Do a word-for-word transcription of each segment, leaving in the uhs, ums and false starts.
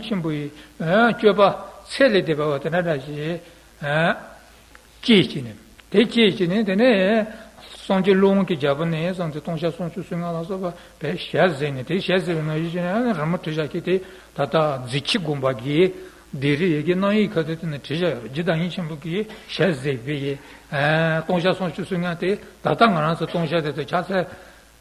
ཆེན་པོ་ཡི་སྤྱོད་པ་ཚད་ལས་འདས་པ་བ་དེ་འདྲ་འདྲ་ཞིག་སྐྱེས་ཀྱི་ནས། དེ་སྐྱེས་ཀྱི་ནས་དེ་ནས་སངས་རྒྱས་ཀླུ་དབང་གི་རྒྱལ་པོ་ནས་སངས་རྒྱས་སྟོང་རྐྱང་སུམ་ཅུ་སོ་ལྔ་ལ་སོགས་པ་བས་ཞལ་གཟིགས་ནས། དེ་ཞལ་གཟིགས་པའི་ནང་བཞིན་བྱས་ནས་རི་མོ་བྲིས་བཞག་གི་དེ་ད་ལྟ་མཛེས་ཆེན་དགོན་པ་གི་སྡེ་རིས་ཡི་གེ་རྣམ་དབྱེ་ཁ་ཐུག་དེ་ནས་བྲིས་བཞག་ཡོད་རེད། རྗེ་བདག་ཉིད་ཆེན་པོ་གིས་ཞལ་གཟིགས་པའི་ཡི་སྟོང་རྐྱང་སུམ་ཅུ་སོ་ལྔ་དེ་ད་ལྟ་ང་རང་ཚོ་སྟོང་རྐྱང་དེ་ཚོ་ཕྱག་འཚལ་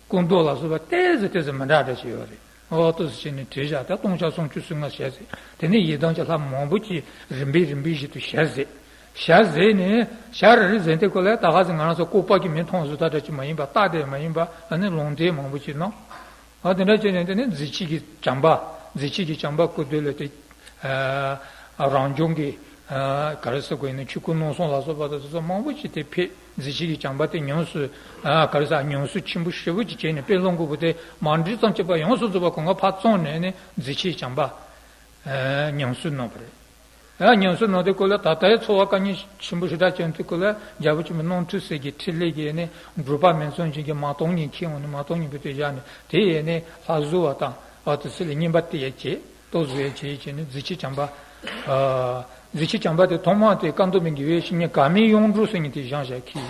སྐུ་མདོག་ལ་སོགས་པ་ཏོག་ཙམ་ཏོག་ཙམ་མི་འདྲ་འདྲ་ཞིག་ཡོད་རེད། འོ་ཏོག་ཙམ་བྱས་ནས་བྲིས་བཞག་དེ་སྟོང་རྐྱང་སུམ་ཅུ་སོ་ལྔ་ཞལ་གཟིགས། དེ་ནས་ཡི་དམ་གྱི་ལྷ་མང་པོ་ཅིག་རིམ་པས་རིམ་པས་བཞིན་དུ་ཞལ་གཟིགས། ཞལ་གཟིགས་ནས་ཞལ་རེ་རེ་གཟིགས་དུས་སྐབས་ལ་ད་ག་ཟེ་ང་རང་ཚོ་ལྐོག་པ་གི་མིག་མཐོང་བཟོ་ལྟ་འདྲ་ཅིག་མ་ཡིན་པ། རྟགས་དེ་མ་ཡིན་པ། ཨ་ནི་ལུང་བསྟན་མང་པོ་ཅིག་གནང་། ཨ་དེ་འདྲ་བྱས་ནས་དེ་ནས་མཛེས་ཆེན་གྱི་བྱམས་པ། མཛེས་ཆེན་གྱི་བྱམས་པ་སྐུ་མདུན་ལ་དེ་ཨ་རང་བྱུང་གི་ཨ་ག་རེ་ཟེར་དགོས་ཡིན་ན། ཆོས་སྐུ་སྣང་གསུམ་ལ་སོགས་པ་དང་དེ་ཚོ་མང་པོ་ཅིག་དེ་ཕེབས། མཛེས་ཆེན་གྱི་བྱམས་པ་དེ་ཉམས་སུ་ཨ་ག་རེ་ཟེར། ཉམས་སུ་ཆེན་པོ་ཞེ་པོ་ཅིག་བྱས་ནས་དཔེ་ཀློང་དགུ་པོ་དེ་མ་འདྲེས་ཙམ་གྱི་བར་ཡོངས་སུ་རྫོགས་པ་གང་ག་ཕར་བཙོངས་ནས་ནི་མཛེས་ཆེན་བྱམས་པ་ཨ་ཉམས་སུ་གནང་བ་རེད། ཨ་ཉམས་སུ་གནང་དུས་སྐབས་ལ་ད་ལྟའི་འཚོ་བ་དཀའ་ངལ་ཆེན་པོ་ཞེ་དྲག་བྱུང་དུས་སྐབས་ལ་རྒྱལ་པོ་ཆེན་པོ་རྣམ་ཐོས་སྲས་ཀྱི་ཕྲིན་ལས་ཀྱིས་ནི་འབྲོག་པ་མི་ཚང་ཅན་གྱི་མ་བཏུང་ཉིན་ཁྱེར་འོང་ནས། མ་བཏུང་ཉིན་པོ་དེ་བཞག་ནས་དེ་ཡས་ནས་ལྷ་བཟོ་བ་དང་། ཨ་དེ་ཚོ་ལ་བསྙེན་པ་དེ་ཡས་བྱས། གཏོར་བཟོ་ཡས་བྱས་བྱས་ནས་མཛེས་ཆེན་བྱམས་པ། ཨ་མཛེས་ཆེན་བྱམས་པ་དེ་ཐོག་མ་དེ་ཀ་མདོ་མའི་དགེ་བའི་བཤེས་གཉེན་དགའ་མའི་གཡུང་དྲུང་ཟེར་མཁན་དེ་བཞེངས་བཞག་གི་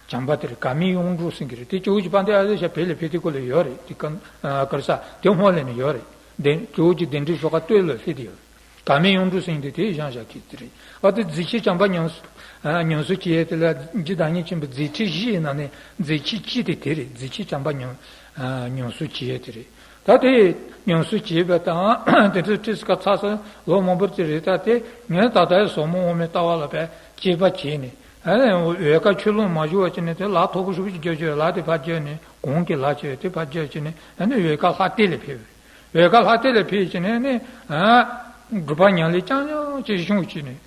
བྱམས་པ་དེ་རེད། དགའ་མའི་གཡུང་དྲུང་ཟེར་གྱི་རེད། དེ་ཇོ་བོ་རྗེ་དཔལ་ལྡན་ཨ་ལས་ཤ་བོད་ལ་ཕེབས་དུས་སྐབས་ལ་ཡོད་རེད། དེ་ཀ་ཨ་ག་རེ་ཟེར། དེ་སྔོན་ལ་ནས་ཡོད་རེད། དེ་ཇོ་བོ་རྗེ་གདན་འདྲེན་ཞོགས་ཀ་སྟོད་ལ་ཕེབས་དེ་ཡོད་རེད། དགའ་མའི་གཡུང་དྲུང་ཟེར་མཁན་དེ་དེ་བཞེངས་བཞག་གི་དེ་རེད། ཨ་དེ་མཛེས་ཆེན་བྱམས་པ་ཉམས་སུ་ཨ་ཉམས་སུ་བྱས་དེ་ལ་རྗེ་བདག་ཉིད་ཆེན་པོའི་མཛད་འཕྲིན་བཞི་ཡི་ནང་ནས་མཛད་འཕྲིན་གཅིག་དེ་དེ་རེད། མཛེས་ཆེན་བྱམས་པ་ཉམས་ཨ་ཉམས་སུ་བྱས་དེ་རེད། ད་དེ་ཉམས་སུ་བྱས་པ་དང་དེ་ཚོ་ཁྲིད་ཀ་ཚར་སོང་། ལོ་མང་པོ་ཅིག་རེད། ད་དེ་ངས་ད་ལྟའི་ཟབ་མོ་དབུ་མའི་ལྟ་བ་ལ་བས་དཔྱད་པ་བྱས་ནས། ཨ་ནི་འོལ་ཁ་ཆོས་ལུང་མ་ཞུ་བ་བྱས་ནས་དེ་ལག་མཐོ་པོ་ཞེ་པོ་ཅིག་རྒྱབ་བྱས། ལག་དེ་ཕར་རྒྱབ་ནས་གོང་གི་ལག་བྱས་དེ་ཕར་རྒྱབ་བྱས་ནས། ཨ་ནི་འོལ་ཁ་ལྷ་ལྟེ་ལ་ཕེབས། འོལ་ཁ་ལྷ་ལྟེ་ལ་ཕེབས་བྱས་ནས་ནི་ཨ་སྒྲུབ་པ་ཉམས་ལེན་རྐྱང་རྐྱང་ཅིག་བྱུང་བྱས་ནས།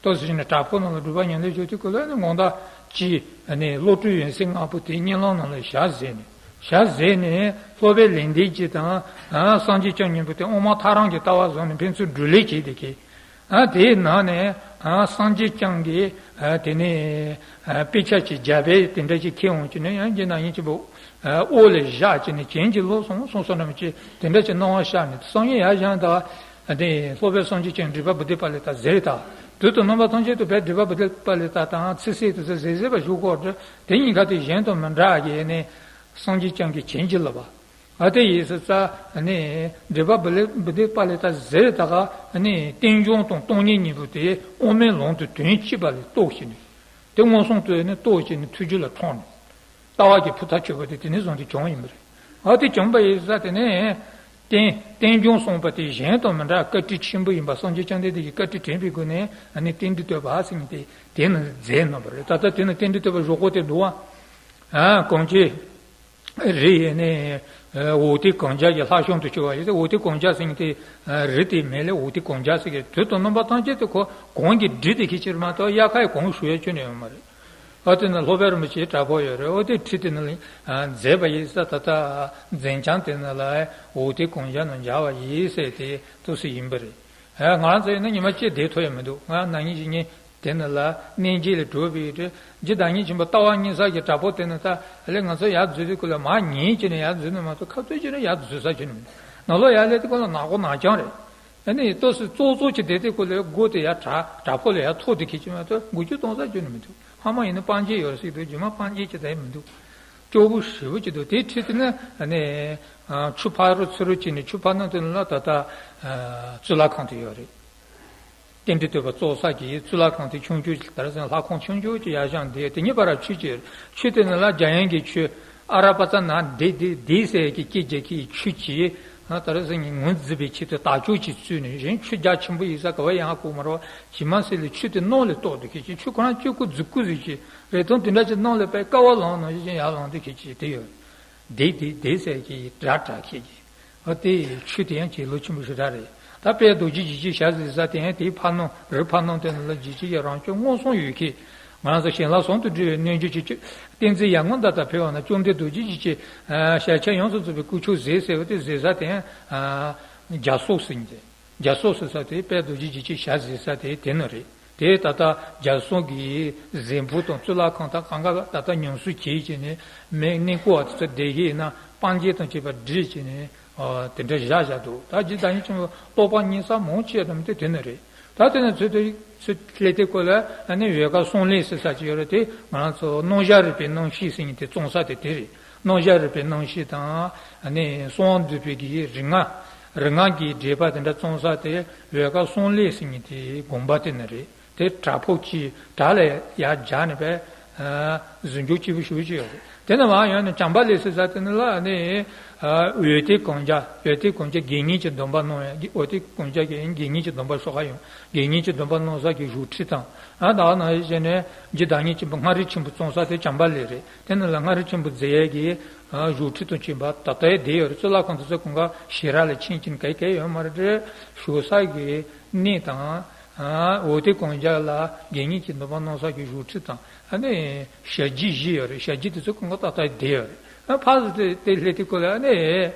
ཏོག་ཙམ་ནས་བྲག་ཕུག་ནང་ལ་སྒྲུབ་པ་ཉམས་ལེན་བྱེད་དུས་སྐབས་ལ་ནི་དགོང་དག་ཅིག་ནི་བློ་གྲོས་ཡོན་གསལ་ལྔ་པོ་དེ་གཉིད་ལམ་ནང་ལ་ཞལ་གཟིགས་ནས། ཞལ་གཟིགས་ནས་སློབ་པའི་ལན་འདེབས་ཅིག་དང་། ཨ་སངས་རྒྱས་བསྐྱངས་སྙིང་པོ་དེ་དབུ་མ་ཐལ་རང་གི་ལྟ་བ་བཟུང་ནས་ཕན་ཚུན་འབྲུ་ལས་བྱས་ཏེ་ཁེ། ཨ་དེའི་ནང་ནས་ཨ་སངས་རྒྱས་བསྐྱངས་ཀྱི་ཨ་དེ་ནས་ཨ་དཔེ་ཆ་ཅིག་རྒྱབ་པའི་དེ་འདྲ་ཅིག་ཁྱེར་འོང་བྱས་ནས། ཡང་རྗེ་བདག་ཉིད་ཆེན་པོ་ཨ་འོག་ལ་བཞག་བྱས་ནས་བྱིན་གྱིས་རློབས་སོང་གསུངས་སོང་ནམ་ཅིག་དེ་འདྲ་ཅིག་གནང་བ་ཤར་ནས། སང་ཉིན་ཡར་བཞེངས་ད་ཨ་དེ་སློབ་དཔོན་སངས་རྒྱས་བསྐྱངས་འགྲེལ་པ་བུ་དྷི་པཱ་ལི་ཏ་ཟེར་ད། དུས་དང་རྣམ་པ་ཐམས་ཅད་དུ་བས་འགྲེལ་པ་བུ་དྷི་པཱ་ལི་ཏ་དང་ཚིག་གསལ་དེ་ཚོ་ཟེར་ཟེར་བ་ཞུ་གོ་འདྲ། དེ་གཉིས་ཀ་དེ་གཞན་དང་མི་འདྲ་གི་ནས་སངས་རྒྱས་བསྐྱངས་ཀྱིས་བྱིན་གྱིས་བརླབས་པ། ཨ་དེ་ཡིན་ཟེར་ཙ་ནི་འགྲེལ་པ་བུ་ལེ་བུ་དྷི་པཱ་ལི་ཏ་ཟེར་ད་ག་ནི་རྟེན་འབྱུང་དང་སྟོང་ཉིད་གཉིས་པོ་དེ་དབུ་མའི་ལམ་དུ་དོན་གཅིག་པ་ལ་རྟོགས་ཤིང་ནས། དེ་མངོན་སུམ་དུ་ནི་རྟོགས་ཤིང་ནས་ཐུགས་རྒྱུད་ལ་འཁྲུངས་ནས། ལྟ་བ་གི་ཕུ་ཐག་ཆོད་པ་དེ་དེ་ནས་བཟུང་སྟེ་བྱུང་ཡིན་པ་རེད། ཨ་དེ་བྱུང་བ་ཡིན་ཟེར་ཙ་དེ་ནས་རྟེན་རྟེན་འབྱུང་གསུངས་པ་དེ་གཞན་དང་མི་འདྲ་བཀའ་དྲིན་ཆེན་པོ་ཡིན་པ། སངས་རྒྱས་བཅོམ་ལྡན་འདས་ཀྱི་བཀའ་དྲིན་དྲན་པའི་སྒོ་ནས་ཨ་ནི་རྟེན་འབྲེལ་བསྟོད་པ་ཟེར་མཁན་དེ་དེ་ནི་མཛད་གནང་བ་རེད། ད་ལྟ་དེ་ནི་རྟེན་འབྲེལ་བསྟོད་པ་རྫོགས་སྐོར་དེ་འདུག་བ། ཨ་གངས་ཅན་རི་ཡི་ནི་འོ་དེ་གངས་རྒྱ་གི་ལྷ་བྱང་དུ་གྱུར་པ་ཡིན་ཏེ། འོ་དེ་གངས་རྒྱ་ཟེར་མཁན་དེ་རི་དེའི་མིང་ལ་འོ་དེ་གངས་རྒྱ་ཟེར་གི། དུས་དང་རྣམ་པ་ཐམས་ཅད་དུ་ཁོ་གངས་ཀྱི་རི་དེ་ཁེ་ཕྱིར་མ་གཏོགས་དབྱར་ཁ་ཡི་གངས་ཞུ་ཡ་ཁྱོན་ནས་ཡོད་མ་རེད། ཨ་དེ་ནི་སློབ་དཔོན་རིན་པོ་ཆེའི་གྲྭ་པ་ཡོད་རེད། ཨོ་དེ་ཁྲིད་དེ་ནི་ལ་མཛད་པ་ཡིན་ཟེར། ད་ལྟ་མཛད་བྱང་དེ་ནི་ལ་འོ་དེ་གངས་རྒྱ་ནང་མཇལ་བ་ཡིན་ཟེར་དེ་ཏོག་ཙམ་ཡིན་པ་རེད། ཨ་ང་རང་ཚོ་ཡིན་ན་ཉི་མ་གཅིག་བསྡད་ཐུབ་ཡ་མི་འདུག་ང་ན་ནིང་གཞེས་ནིང་དེ་ནི་ལ་གནས་མཇལ་ལ་འགྲོ་བའི་རེད། རྗེ་བདག་ཉིད་ཆེན་པོ་ལྟ་བ་གཉིས་ཆར་གྱི་གྲྭ་པ་དེ་ནི་ད་ལས་ང་ཚོ་ཡར་འཛུལ་དུས་སྐབས་ལ་མར་ཉལ་བྱས་ནས་ཡར་འཛུལ་ནི་མ་གཏོགས་ཁ་གཏད་བྱས་ནས་ཡར་འཛུལ་ས་ཁྱོན་ནས་མི་འདུག་ནང་ལོགས་ཡར་སླེབས་དུས་སྐབས་ལ་ནག་པོ་ནག་རྐྱང་རེད། ཨ་ནི་ཏོག་ཙམ་ཙོག་ཙོག་ཅིག་བསྡད་དེ་ཁོ་ལས་སྒོ་དེ་ཡར་གྲ་གྲ་ཕོ་ལ་ཡར་ཐོག་དེ་ཁེ་ཅིག་མ་གཏོགས་འགུལ་སྐྱོད་གཏོང་ས་ཁྱོན་ནས་མི་འདུག་ཕ་མ་ཡིན་ན་སྤང་རྒྱན་ཡོད་རེད་ཟེར་གྱི་འདུག་རྗེས་མ་སྤང་རྒྱན་ཅིག་ད་ཡང་མི་འདུག་སྐྱོ་པོ་ཞེ་པོ་ཅིག་འདུག་དེའི་འཕྲིན་དེ་ནི་ཨ་ནི་ཆུ་ཕར་རོ་ཚུར་རོ་བྱས་ནས། ཆུ་ཕར་ནང་དེ་ལ་ད་ལྟ་གཙུག་ལག་ཁང་དེ་ཡོད་རེད། རྟེན་འབྲེལ་བསྟོད་པ་ཚོགས་ས་གི་གཙུག་ལག་ཁང་དེ་ཆུང་ཆུང་ཅིག་ད་རེས་ལྷ་ཁང་ཆུང་ཆུང་ཅིག་ཡར་བཞེངས་བསྡད། དེ་གཉིས་བར་ཆུ་ཅིག་ཆུ་དེ་ནི་ལ་རྒྱ་ཡན་གྱི་ཆུ། ཨ་ར་པ་ཙ་ན་དེ་དེ་དེ་ཟེར་གྱི་སྐད་རྒྱག་གི་ཆུ་ཅིག་ད་རེས་ངོས་འཛིན་པའི་ཆེད་དུ་དར་ལྕོག་ཅིག་བཙུགས་ནས། གཞན་ཆུ་རྒྱ་ཆེན་པོ་ཡིན་ས་ག་བ་ཡང་ཧ་གོ་མ་རེད་བ། ཇི་མ་ཟེར་ལས་ཆུ་དེ་ནང་ལ་གཏོར་འདུག་ཁེ་ཅིག་ཆུ་ཁོ་རང་གཅིག་པུ་རྫིག་པོ་ཟིག་ཅིག་རེད། དོན་དེ་འདྲ་ཅིག་ནང་ལ་དཔེ་ཀ་བ་ལངས་ནང་བཞིན་ཡར་ལངས་འདུག་ཁེ་ཅིག་དེ་ཡོད། དེ་དེ་དེ་ཟེར་གྱི་སྒྲ་གྲགས་ཁེ་ཅིག་ཨ་དེ་ཆུ་དེ་ཡང་ཆེ་ལོ་ཆེན་པོ་ཞེ་དྲག་རེད། ད་དཔལ་རྡོ་རྗེ་འཇིགས་བྱེད་ཞལ་གཟིགས་ས་དེ་ཡང་དེའི་ཕར་ནང་རི་ཕར་ནང་དེ་ནང་ལ་འཇིགས་བྱེད་ཀྱི་རང་བྱུང་མངོན་སུམ་ཡོད་ཀི། ང་རང་ཚོ་ཞལ་ལག་ཟུང་དུ་འབྲེལ་བའི་རྣལ་འབྱོར་གྱི་བསྟན་འཛིན་ཡར་ངོ་མདའ་དང་ཕེབས་པ་ན་བཅོམ་ལྡན་རྡོ་རྗེ་འཇིགས་བྱེད་ཞལ་ཆེམས་ཡོངས་སུ་རྫོགས་པའི་སྐུ་མཆོག་གཟིགས་ཟེར་བ་དེ་གཟིགས་ས་དེ་ཡང་རྒྱ་སོག་ཟེར་མཁན་དེ། རྒྱ་སོག་ཟེར་ས་དེ་དཔལ་རྡོ་རྗེ་འཇིགས་བྱེད་ཞལ་གཟིགས་ས་དེ་དེ་ནང་རེད། དེ་ད་ལྟ་རྒྱ་སོག་གི་གཟིམ་ཕུག་དང་གཙུག་ལག་ཁང་དང་གང་ག་ད་ལྟ་ཉམས་གསོ་བྱེད་བྱས་ནས་མི་གནས་སྐོར་བ་དེ་ཚོ་བསྡད་ཀྱི་ཡིན་ན་སྤང་རྒྱན་དང་བཅས་པ་སྒྲིག་བྱས་ནས་ དེ་འདྲ་བཞག་བཞག་འདུག་ད་རྗེ་བདག་ཉིད་ཆེན་པོ་རྟོགས་པ་རྙེད་ས་མང་ཆེ་བ་དེ་དེ་ནི་རེད། ད་དེ་ནི་ཚུལ་དེ་ཚུལ་ལས་དེ་སྐོར་ལ་ཨ་ནི་འོལ་ཁ་གསུང་ལས་ཟེར་ས་ཅིག་ཡོད་རེད། དེ་ང་རང་ཚོ་སྣང་བཞག་རིག་པའི་རྣམ་ཤེས་ཟེར་མཁན་དེ་བརྩམས་ས་དེ་དེ་རེད། སྣང་བཞག་རིག་པའི་རྣམ་ཤེས་དང་ཨ་ནི་གསང་བ་འདུས་པའི་གི་རིག་སྔགས། རིག་སྔགས་ཀྱི་འགྲེལ་པ་དེ་འདྲ་བརྩམས་ས་དེ་འོལ་ཁ་གསུང་ལས་ཟེར་མཁན་དེ་དགོངས་པ་དེ་ནི་རེད། དེ་བྲག་ཕུག་གི་བྲག་ལ་ཡར་སྦྱར་ནས་པས་ཟིན་སྐྱོར་སྐྱིད་པོ་ཞུ་གི་ཡོད་རེད། དེ་ནས་མར་ཡོང་ནས་བྱམས་པ་ལས་ཟེར་ས་དེ་ནི་ལ་ནི་འོད་ལྡན་གུང་རྒྱལ། འོད་ལྡན་གུང་རྒྱལ་དགེ་བསྙེན་གྱི་སྡོམ་པ་གནང་ཡ། འོད་ལྡན་གུང་རྒྱལ་གྱི་དགེ་བསྙེན་གྱི་སྡོམ་པ་ཤོག་ཁ་ཡོང་། དགེ་བསྙེན་གྱི་སྡོམ་པ་གནང་ས་གི་བཞུགས་ཁྲི་དང་། ཨ་ད་ནང་བཞིན་ནས་རྗེ་བདག་ཉིད་ཆེན་པོ་མངའ་རིས་ཆེན་པོ་བརྩམས་ས་དེ་བྱམས་པ་ལས་རེད། དེ་ནི་ལ་མངའ་རིས་ཆེན་པོ་མཛད་ཡས་ཀྱི་བཞུགས་ཁྲི་དང་བཅས་པ་ད་ལྟ་ཡང་བསྡད་ཡོད་རེད། གཙུག་ལག་ཁང་དེ་ཚོ་གང་ག་ཞེ་དྲག་ལ་ཕྱིན་ཕྱིན་ག་ག་ཡོད་མ་རེད། བཞུགས་ས་གི་གནས་དང་། ཨ་འོད་ལྡན་གུང་རྒྱལ་ལ་དགེ་བསྙེན་གྱི་སྡོམ་པ་གནང་ས་གི་བཞུགས་ཁྲི་དང་། ཨ་ནི་ཞལ་བརྒྱད་བཞི་ཡོད་རེད། ཞལ་བརྒྱད་དེ་ཚོ་གང་ག་ཏག་ཏག་བསྡད་ཡོད་རེད། ཨ་ཕར་ཚུར་དེ་དེ་སླེབས་དུས་སྐབས་ལ་ཨ་ནི་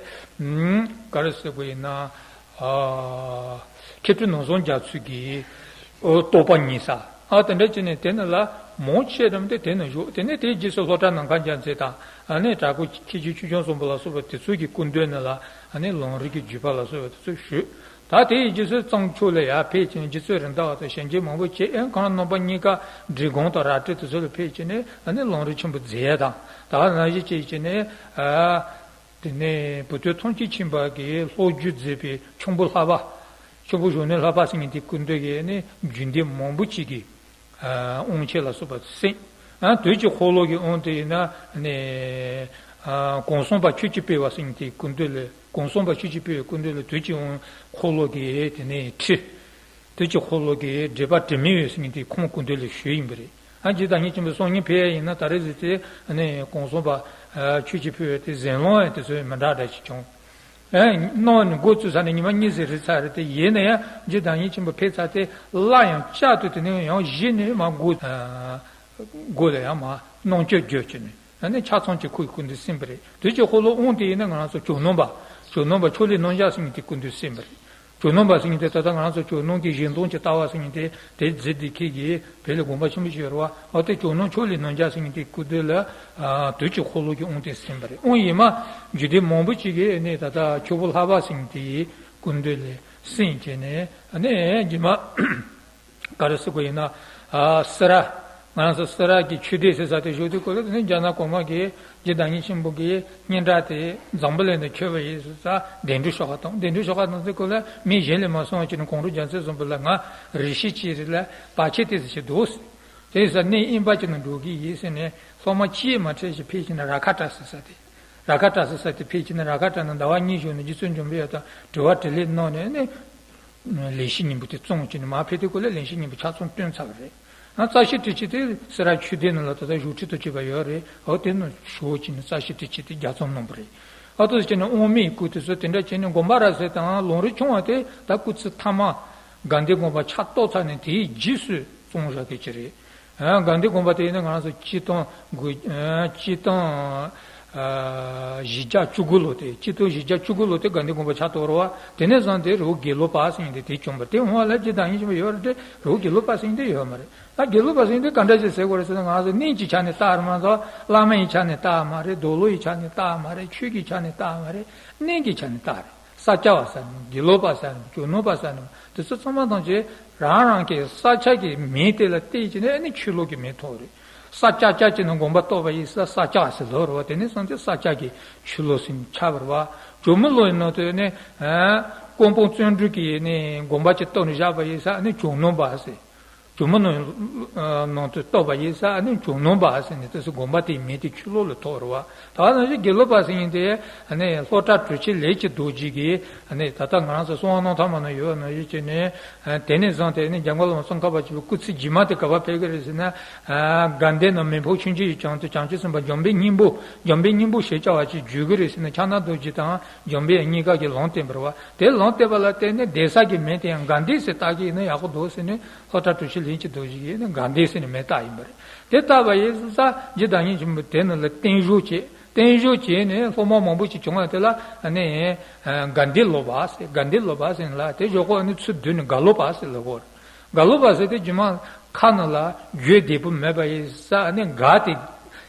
ཨམ་ག་རེ་ཟེར་དགོས་ཡིན་ན། ཨ་མཁས་གྲུབ་ནོར་བཟང་རྒྱ་མཚོ་གི་ཨོ་རྟོགས་པ་རྙེད་ས། ཨ་དེ་འདྲ་བྱས་ནས་དེ་ནི་ལ་མང་ཆེ་རམ་དེ་དེ་ནི་བཞུགས། དེ་ནས་དེའི་རྗེས་སུ་ལྷོ་བྲག་ནམ་མཁའ་རྒྱལ་མཚན་དང་། ཨ་ནི་བྲག་སྐུ་མཁས་ཆེན་ཆོས་སྐྱོང་བཟང་པོ་ལ་སོགས་པ་དེ་ཚོ་གི་སྐུ་མདུན་ནས་ལ་ཨ་ནི་ལམ་རིམ་གྱི་བརྒྱུད་པ་ལ་སོགས་པ་དེ་ཚོ་ཞུས། ད་དེའི་རྗེས་སུ་གཙང་ཕྱོགས་ལ་ཡར་ཕེབས་ཀྱིན་རྗེ་བཙུན་རེད་མདའ་བ་དང་གཞན་གྱིས་མང་པོ་བྱས། ཨེ་ཁོང་རྣམ་པ་གཉིས་ཀ་འབྲི་གུང་དང་རལ་གྲི་དེ་ཚོ་ལ་ཕེབས་ཀྱིན་ནས་ཨ་ནི་ལམ་རིམ་ཆེན་པོ་མཛད་དང་། ད་ནང་བཞིན་བྱས་ཀྱིན་ནས་ཨ་དེ་ནས་བུ་སྟོན་ཐམས་ཅད་མཁྱེན་པ་གིས་ལྷོ་རྒྱུད་མཛད་པའི་ཁྱུང་པོ་ལྷ་པ། ཁྱུང་པོ་གཞོན་ནུ་ལྷ་པ་ཟེར་མཁན་དེའི་སྐུ་མདུན་གྱི་ནི་རྒྱུད་སྡེ་མང་པོ་ཅིག་གི་དབང་ཆེན་ལ་སོགས་པ་གསན། དུས་ཀྱི་འཁོར་ལོ་གི་དབང་དེ་ཡིན་ན་ནི་གོང་གསུམ་པ་ཆོས་ཀྱི་དཔལ་བ་ཟེར་མཁན་དེའི་སྐུ་མདུན་ལ། གོང་གསུམ་པ་ཆོས་ཀྱི་དཔལ་བའི་སྐུ་མདུན་ལ་དུས་ཀྱི་དབང་འཁོར་ལོ་གི་དེ་ནས་ཁྲི། དུས་ཀྱི་འཁོར་ལོ་གི་འགྲེལ་པ་དྲི་མེད་འོད་ཟེར་མཁན་དེ་ཁོང་སྐུ་མདུན་ལ་ཞུས་ཡིན་པ་རེད། ཨ་རྗེ་བདག་ཉིད་ཆེན་པོའི་གསང་སྙིང་འཕེལ་ཡ་ཡིན་ན་ད་རེས་ཟེར་ཏེ་ནི་གོང་གསུམ་པ་ཆོས་ཀྱི་དཔལ་བ་དེ་ཟན་ལོང་ཡ་དེ་ཚོ་མི་འདྲ་འདྲ་ཞིག་བྱུང་། ཨེ་གནང་ནས་འགོ་བཙུགས་ཚར་ནས་ཉི་མ་གཉིས་ཙམ་རེད་ཚར་རེད་དེ། ཡིན་ན་ཡང་རྗེ་བདག་ཉིད་ཆེན་པོ་ཕེབས་ཚར་དེ་སླར་ཡང་བསྐྱར་དུ་དེ་ནས་ཡང་གཞི་ནས་མར་འགོ་འགོ་ལ་ཡང་མར་གནང་སྐྱོར་བརྗོད་ཀྱི་ནས། ཨ་ནི་ཆ་ཚང་གི་ཁོའི་སྐུ་མདུན་གསན་པ་རེད། དུས་ཀྱི་འཁོར་ལོ་དབང་དེ་ཡིན་ན་ང་རང་ཚོ་ཇོ་ནང་པ། ཇོ་ནང་པ་ཕྱོགས་ལས་རྣམ་གཞག་ཟེར་མཁན་དེ་སྐུ་མདུན་གསན་པ་རེད། ཇོ་ནང་པ་ཟེར་མཁན་དེ་ད་ལྟ་ང་རང་ཚོ་ཇོ་ནང་གི་གཞན་སྟོང་གི་ལྟ་བ་ཟེར་མཁན་དེ་དེ་རྫི་དེ་ཁྱེད་ཀྱིས་བོད་ལ་དགོངས་པ་ཆེན་པོ་ཞིག་ཡོད་རེད་བ། ཨ་དེ་ཇོ་ནང་ཕྱོགས་ལས་རྣམ་གཞག་ཟེར་མཁན་དེ་སྐུ་མདུན་ལ་ཨ་དུས་ཀྱི་འཁོར་ལོ་གི་དབང་དེ་གསན་པ་རེད། དབང་ཡིན་མ་རྒྱུད་སྡེ་མང་པོ་ཅིག་གིས་ནི་ད་ལྟ་ཁྱུང་པོ་ལྷ་པ་ཟེར་མཁན་དེའི་སྐུ་མདུན་ལ་གསན་བྱས་ནས་ཨ་ནི་རྗེས་མ། ག་རེ་ཟེར་དགོས་ཡིན་ན། ཨ་སེ་ར། ང་རང་ཚོ་སེ་ར་གི་ཆོས་སྡེ་ཟེར་ས་དེ་བཞུགས་དུས་སྐབས་ལ་དེ་ནས་རྒྱ་ནག་གོང་མ་གིས་རྗེ་བདག་ཉིད་ཆེན་པོ་གི་སྙན་གྲགས་དེ་འཛམ་བུ་གླིང་དུ་ཁྱབ་པ་ཡིན་ཟེར་ས་གདན་འདྲེན་ཤོག་ཁ་བཏང་། གདན་འདྲེན་ཤོག་ཁ་བཏང་དུས་སྐབས་ལ་མི་གཞན་ལས་མ་གསུངས་བྱས་ནས་གངས་རི་རྒྱལ་མཚན་བཟང་པོ་ལ་ང་རེ་ཞིག་ཅིག་རེ་ལ་བར་ཆད་དེ་ཟེར་ཞིག་འདུག་ཟེར། དེ་ཡིན་ས་གནས་དབེན་པ་ཅིག་ནང་འགྲོ་གི་ཡིན་ཟེར་ནས་སློབ་མ་གཅིག་མ་འཕྲད་ཞིག་ཕེབས་ཕྱིན་ན་ར་ཁ་བྲག་ཟེར་ས་དེ། ར་ཁ་བྲག་ཟེར་ས་དེ་ཕེབས་ཕྱིན་ན་ར་ཁ་བྲག་ནང་ཟླ་བ་གཉིས་བཞུགས་ནས་རྗེ་བཙུན་འཇམ་དཔལ་དབྱངས་དང་དྲི་བ་དྲིས་ལན་གནང་ནས་ནི། ལེགས་བཤད་སྙིང་པོ་དེ་བརྩམས་བྱས་ནས་མར་ཕེབས་དུས་སྐབས་ལ་ལེགས་བཤད་སྙིང་པོ་ཆ་ཚང་བཏོན་ཚར་བ་རེད། ཨ་རྩ་ཤེ་ཊཱིཀ་ཆེན་དེ་སེ་ར་ཆོས་སྡེ་ནང་ལ་ད་ལྟ་བཞུགས་ཁྲི་དང་བཅས་པ་ཡོད་རེད། འོ་དེ་ནང་ཞུགས་བྱས་ནས་རྩ་ཤེ་ཊཱིཀ་ཆེན་དེ་རྒྱ་རྩོམ་གནང་བ་རེད། ཨ་ཏོ་ཟེར་ནས་དབང་མེད་སྐུ་དེ་ཚོ་དེ་འདྲ་བྱས་ནས་དགོངས་པ་རབ་གསལ་དང་ལམ་རིམ་ཆུང་བ་དེ་ད་སྐུ་ཚེ་མཐའ་མ་དགའ་ལྡན་དགོངས་པ་ཆ་གཏོགས་ཚར་ནས་དེའི་རྗེས་སུ་བརྩམས་བཞག་གི་ཅིག་རེད། ཨ་དགའ་ལྡན་དགོངས་པ་དེ་ཡིན་ན་ང་རང་ཚོ་སྤྱི་ལོ་དགུ་ཨ་སྤྱི་ལོ་ཨ་བཞི་བརྒྱ་བཅུ་དགུ་ལོ་དེ། སྤྱི་ལོ་བཞི་བརྒྱ་བཅུ་དགུ་ལོ་དེ་དགའ་ལྡན་དགོངས་པ་ཆགས་ཐོག་རེད་བ། དེ་ནས་བཟུང་སྟེ་རི་བོ་དགེ་ལོ་པ་ཟེར་མཁན་དེ་དེ་བྱུང་བ་རེད། དེ་འོང་བ་ལ་རྗེ་བདག་ཉིད་ཆེན་པོ་ཡོད་རེད་དེ། རི་བོ་དགེ་ལོ་པ་ཟེར་མཁན་དེ་ཡོད་མ་རེད། ད་དགེ་ལོ་པ་ཟེར་མཁན་དེ་ག་འདྲ་ཞིག་ཟེར་དགོས་རེད་ཟེར་ན། ང་ཚོ་གནས་ཀྱི་ཆ་ནས་ལྟ་རེད་མ་གཏོགས་བླ་མ་ཡི་ཆ་ནས་ལྟ་མ་རེད། རྡོར་སློབ་ཡི་ཆ་ནས་ལྟ་མ་རེད། ཆོས་ཀྱི་ཆ་ནས་ལྟ་མ་རེད། གནས་ཀྱི་ཆ་ནས་ལྟ་རེད། ས་སྐྱ་པ་ཟེར་ནས་དགེ་ལོ་པ་ཟེར་ནས་ཇོ་ནང་པ་ཟེར་ནས་དེ་ཚོ་ཚང་མ་ཐམས་ཅད་རང་རང་གི་ས་ཆ་གི་མིང་དེ་ལ་བལྟས་བྱས་ནས་ཨ་ནི་ཆོས་ལུགས་ཀྱི་མིང་ཐོགས་རེད། ས་སྐྱ་སྐྱ་བྱས་ནས་དགོན་པ་གཏོགས་པ་ཡིན་ས་ས་སྐྱ་ཟེར་ལབ་རེད་བ། དེ་ནས་བཟུང་སྟེ་ས་སྐྱ་གི་ཆོས་ལུགས་ཟེར་ནས་ཆགས་པ་རེད་བ། ཇོ་མོ་ལོ་ཡི་ནང་དུ་ནི་ཀོང་པོ་བརྩོན་འགྲུས་ཀྱིས་ནི་དགོན་པ་ཅིག་གཏོར་ནས་བཞག་པ་ཡིན་ས་ཨ་ནི་ཇོ་ནང་པ་ཟེར། ཇོ་མོ་ནང་ནང་དུ་གཏོགས་པ་ཡིན་ས་ཨ་ནི་ཇོ་ནང་པ་ཟེར་ནས་དེ་ཚོ་དགོན་པ་དེའི་མིང་དེ་ཆོས་ལུགས་ལ་ཐོགས་རེད་བ། ད་ག་ནང་བཞིན་དགེ་ལུགས་པ་ཟེར་མཁན་དེ་ཨ་ནི་ལྷོ་བྲག་གྲུབ་ཆེན་ལས་ཀྱི་རྡོ་རྗེ་གིས་ཨ་ནི་ད་ལྟ་ང་རང་ཚོ་གསང་བ་སྣང་ཐར་མ་ནང་ཡོད་ནང་བཞིན་བྱས་ནས། དེ་ནས་བཟུང་སྟེ་ཨ་ནི་འཇམ་མགོན་བླ་མ་ཙོང་ཁ་པ་ཆེན་པོའི་སྐུ་ཚེ་རྗེས་མ་དེ་ག་པར་ཕེབས་ཀྱི་རེད་ཟེར་ན། དགའ་ལྡན་ནང་མི་ཕམ་ཆོས་འབྱུང་གི་བྱང་དུ་བྱང་ཆུབ་སེམས་དཔའ་འཇམ་དཔལ་སྙིང་པོ། འཇམ་དཔལ་སྙིང་པོ་ཞེས་བྱ་བ་ཅིག་བརྗོད་ཀྱི་རེད་ཟེར་ན། ཕྱག་ན་རྡོ་རྗེ་དང་འཇམ་དཔལ་གཉིས་ཀ་གིས་ལམ་བསྟན་པ་རེད་བ། དེ་ལམ་བསྟན་པ་ལ་བརྟེན་ནས་གདན་ས་གི་མིང་དེ་ཡང་དགའ་ལྡན་ཟེར་བཏགས་ཀྱི་ཡིན་ན་ཡག་པོ་འདུག་ཟེར་ནས་ལྷོ་བྲག་གྲུབ་ཆེན་ལས་ཀྱི་རྡོ་རྗེ་གིས་ནི་དགའ་ལྡན་ཟེར་ནས་མིང་བཏགས་ཡིན་པ་རེད། དེ་བཏགས་པ་ཡིན་ཙང་རྗེ་བདག་ཉིད་ཆེན་པོ་དེ་ནང་ལ་བརྟན་བཞུགས་བྱས། བརྟན་བཞུགས་བྱས་ནས་སློབ་མ་མང་པོ་ཞིག་བྱུང་བ་དེ་ལ་ནི་དགའ་ལྡན་སློབ་པ་ཟེར། དགའ་ལྡན་སློབ་པ་ཟེར་ལ་དེ་ཞོག་ཁོག་ནི་ཚུར་བསྡུས་ནས་དགའ་སློབ་པ་ཟེར་ལབ་གོ། དགའ་སློབ་པ་ཟེར་དེ་རྗེས་མ་ཁ་ནང་ལ་རྒྱུད་བདེ་པོ་མེད་པ་ཡིན་ས་ནི་དགའ་དེ་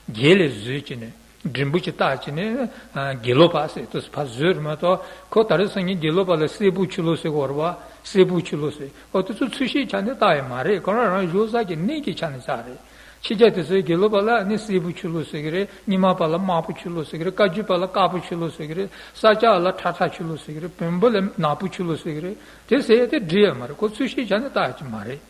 དགེ་ལས་བཟོས་བྱས་ནས། འབྲིང་པོ་ཅིག་བཏགས་བྱས་ནས་ཨ་དགེ་ལོ་པ་ཟེར་དུས་ཕར་བཟོས་རེད་མ་གཏོགས། ཁོ་ད་རེས་སང་ཉིན་དགེ་ལོ་པ་ལ་སྲས་པོ་ཆོས་ལོ་ཟེར་གོ་རེད་བ། སྲས་པོ་ཆོས་ལོ་ཟེར། ཨོ་དེ་ཚོ་ཚུལ་ཤིང་ཆ་ནས་བཏགས་ཡོད་མ་རེད། ཁོ་རང་རང་བཞུགས་ས་ཀྱི་གནས་ཀྱི་ཆ་ནས་བཏགས་རེད། ཕྱི་རྒྱལ་དེ་ཚོའི་དགེ་ལོ་པ་ལ་ནི་སྲས་པོ་ཆོས་ལོ་ཟེར་གི་རེད། རྙིང་མ་པ་ལ་དམར་པོ་ཆོས་ལོ་ཟེར་གི་རེད། བཀའ་བརྒྱུད་པ་ལ་དཀར་པོ་ཆོས་ལོ་ཟེར་གི་རེད། ས་སྐྱ་ལ་ཁྲ་ཁྲ་ཆོས་ལོ་ཟེར་གི་རེད། བོན་པོ་ལ་ནག་པོ་ཆོས་ལོ་ཟེར་གི་རེད། དེ་ཟེར་ཡ་དེ་འགྲིག་ཡོད་མ་རེད། ཁོ་ཚུལ་ཤིང་ཆ་ནས་བཏགས་ཡ་ཅིག་མ་རེད།